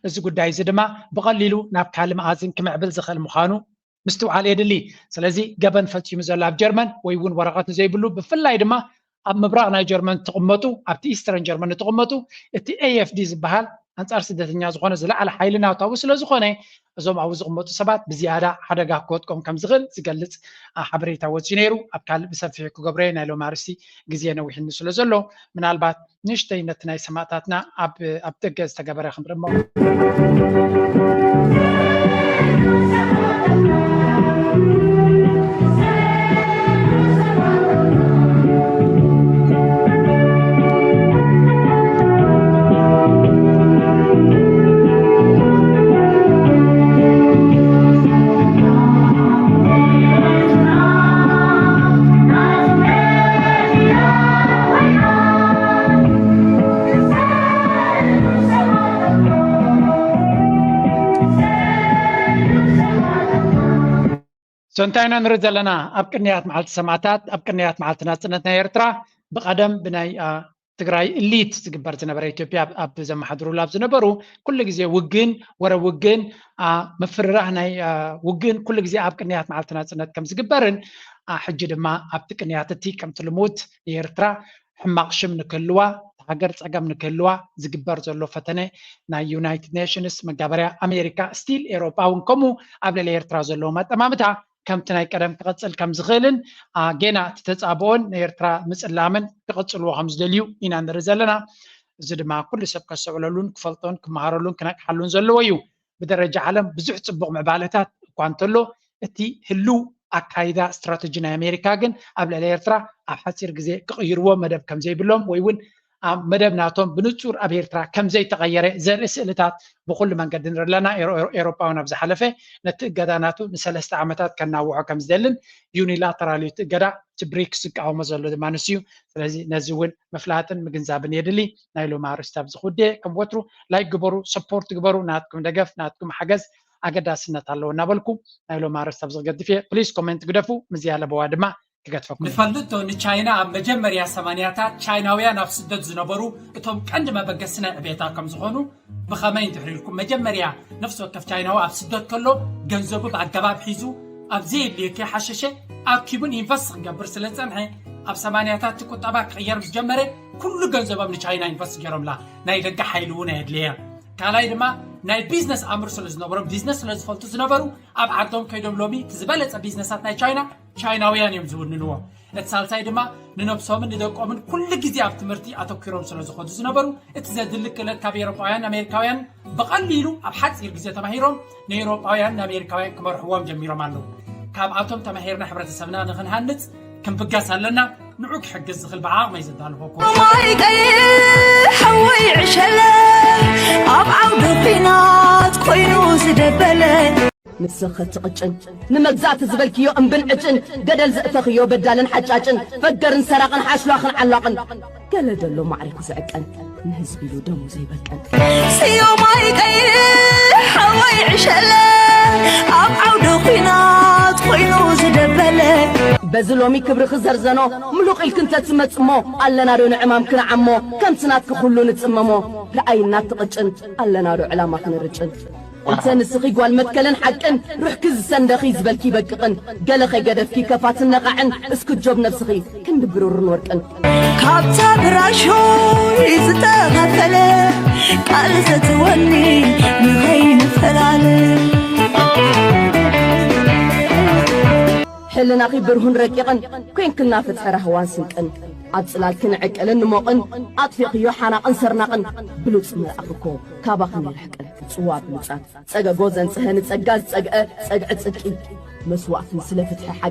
እዚ ጉዳይ እዚ ድማ ብቐሊሉ ናብ ካልእ መኣዝን ክምዕብል ዝኽእል ምዃኑ ምስትውዓል የድሊ። ስለዚ ገበን ፈፂሙ ዘሎ ኣብ ጀርመን ወይ እውን ወረቐት ንዘይብሉ ብፍላይ ድማ ኣብ ምብራቕ ናይ ጀርመን ትቕመጡ ኣብቲ ኢስተርን ጀርመን ትቕመጡ እቲ ኤኤፍዲ ዝበሃል ኣንፃር ስደተኛ ዝኾነ ዝለዓለ ሓይሊ ናታዊ ስለ ዝኾነ እዞም ኣብኡ ዝቕመጡ ሰባት ብዝያዳ ሓደጋ ክወጥቀም ከም ዝኽእል ዝገልፅ ሓበሬታ ወፂኡ ነይሩ። ኣብ ካልእ ብሰፊሑ ክገብሮ ናይ ሎም ኣርስቲ ግዜ ነዊሕኒ ስለ ዘሎ ምናልባት ንእሽተይ ነቲ ናይ ሰማእታትና ኣብ ደገ ዝተገበረ ክንርሞ So እንታይ ኢና ንርኢ ዘለና ኣብ ቅንያት መዓልቲ ሰማእታት ኣብ ቅንያት መዓልቲ ናፅነት ናይ ኤርትራ ብቐደም ብናይ ትግራይ እሊት ዝግበር ዝነበረ ኢትዮጵያ ኣብ ዘመሓድሩላ ኣብ ዝነበሩ ኩሉ ግዜ ውግን ወረ ውግን ምፍርራህ ናይ ውግን ኩሉ ግዜ ኣብ ቅንያት መዓልቲ ናፅነት ከም ዝግበርን ሕጂ ድማ ኣብቲ ቅንያት እቲ ከምቲ ልሙድ ንኤርትራ ሕማቕ ሽም ንክህልዋ እቲ ሃገር ፀገም ንክህልዋ ዝግበር ዘሎ ፈተነ ናይ ዩናይትድ ኔሽንስ መጋበርያ ኣሜሪካ ስቲል ኤሮጳ እውን ከምኡ ኣብ ልዕሊ ኤርትራ ዘለዎም ኣጠማምታ ከምቲ ናይ ቀደም ክቐፅል ከም ዝኽእልን ጌና እቲ ተፃብኦን ንኤርትራ ምፅላምን ክቐፅልዎ ከም ዝደልዩ ኢና ንርኢ ዘለና። እዚ ድማ ኩሉ ሰብ ከስተውዕለሉን ክፈልጦን ክመሃረሉን ክነቅሓሉን ዘለዎ እዩ። ብደረጃ ዓለም ብዙሕ ፅቡቕ ምዕባለታት እኳ እንተሎ እቲ ህልው ኣካይዳ ስትራተጂ ናይ ኣሜሪካ ግን ኣብ ልዕሊ ኤርትራ ኣብ ሓፂር ግዜ ክቕይርዎ መደብ ከም ዘይብሎም ወይ እውን ኣብ መደብ ናቶም ብንጹር ኣብ ኤርትራ ከም ዘይተቐየረ ዘርኢ ስእልታት ብኹሉ መንገዲ ንርኢ ኣለና። ኤሮጳውያን ኣብ ዝሓለፈ ነቲ እገዳ ናቱ ንሰለስተ ዓመታት ከናውሖ ከም ዝደልን ዩኒላተራል እዩ እቲ እገዳ እቲ ብሪክስ ዝቃወሞ ዘሎ ድማ ንሱ እዩ። ስለዚ ነዚ እውን ምፍላጥን ምግንዛብን የድሊ። ናይ ሎሚ ኣርእስቲ ኣብዚ ክውድእ ከም ወትሩ ላይክ ግበሩ፣ ሰፖርት ግበሩ፣ ናትኩም ደገፍ ናትኩም ሓገዝ ኣገዳስነት ኣለዎ እናበልኩ ናይ ሎም ኣርእስቲ ኣብዚ ክገድፍ እየ። ፕሊስ ኮሜንት ግደፉ፣ ምዝያ ለበዋ ድማ ክገድፈኩም። ንፈልጦ ንቻይና ኣብ መጀመርያ ሰማንያታት ቻይናውያን ኣብ ስደት ዝነበሩ እቶም ቀንዲ መበገሲ ናይ ዕቤታ ከም ዝኾኑ ብኸመይ እንድሕር ኢልኩም መጀመርያ ነፍሲ ወከፍ ቻይናዊ ኣብ ስደት ከሎ ገንዘቡ ብኣገባብ ሒዙ ኣብ ዘየድልዮ ከይሓሸሸ ኣኪቡን ኢንቨስት ክገብር ስለ ዝጸንሐ ኣብ ሰማንያታት እቲ ቁጠባ ክቕየር ምስ ጀመረ ኩሉ ገንዘቦም ንቻይና ኢንቨስት ገይሮምላ ናይ ደገ ሓይሊ እውን ኣየድልየ ካልኣይ ድማ ናይ ቢዝነስ ኣምር ስለ ዝነበሮም ቢዝነስ ስለ ዝፈልጡ ዝነበሩ ኣብ ዓዶም ከይዶም ሎሚ እቲ ዝበለፀ ቢዝነሳት ናይ ቻይና ቻይናውያን እዮም ዝውንንዎ እቲ ሳልሳይ ድማ ንነብሶምን ንደቆምን ኩሉ ግዜ ኣብ ትምህርቲ ኣተኪሮም ስለ ዝኾዱ ዝነበሩ እቲ ዘድሊ ክእለት ካብ ኤሮጳውያን ኣሜሪካውያን ብቐሊሉ ኣብ ሓፂር ግዜ ተማሂሮም ንኤሮጳውያን ንኣሜሪካውያን ክመርሕዎም ጀሚሮም ኣለዉ ካብኣቶም ተማሂርና ሕብረተሰብና ንክንሃንፅ ክንብገስ ኣለና ንዑ ክሕግዝ ዝኽእል ብዓቕመይ ዘዳልኾኩም ማይ ቀይሕ ሓወይ ዕሸለ ኣብ ዓውዲ ኲናት ኮይኑ ዝደበለ ንስኺ ትቕጭን ንመግዛእቲ ዝበልክዮ እምብን ዕጭን ገደል ዘእተኽዮ በዳልን ሓጫጭን ፈገርን ሰራቕን ሓሽሏኽን ዓሏቕን ገለ ደሎ ማዕሪኩ ዝዕቀን ንህዝቢ ኢሉ ደሙ ዘይበቀን ስዮማይ ቀይሕ ሓወይ ዕሸለ ኣብ ዓውዲ ኲናት ኮይኑ ዝደበለ በዚ ሎሚ ክብሪ ክዘርዘኖ ምሉቕ ኢልክ እንተትመጽሞ ኣለና ዶ ንዕማም ክንዓሞ ከምቲ ናትኪ ኩሉ ንጽመሞ ረኣይና ትቕጭን ኣለና ዶ ዕላማ ክንርጭን እንተ ንስኺ ጓል መትከልን ሓቅን ሩሕኪ ዝሰንደኺ ዝበልኪ ይበቅቕን ገለ ከይገደፍኪ ከፋትን ነቓዕን እስክጆብ ነብስኺ ብሩርን ወርቅን ካብታ ብራሾይ ዝተኸፈለ ቃል ዘትወኒ ንኸይንፈላለ ሕልናኺ ብርሁን ረቂቕን ኮይንክልና ፍትሒ ራህዋን ስንቅን ኣብ ጽላልክን ዕቅልን ንሞቕን ኣጥፊቕዮ ሓናቕን ሰርናቕን ብሉጽ መልኣኽ እኮ ካባኽን ይርሕቅን ጽዋ ብሉጻት ጸገጎ ዘንጽሀ ንጸጋ ዝጸግአ ጸግዒ ጽድቂ መስዋእትን ስለ ፍትሒ ሓቂ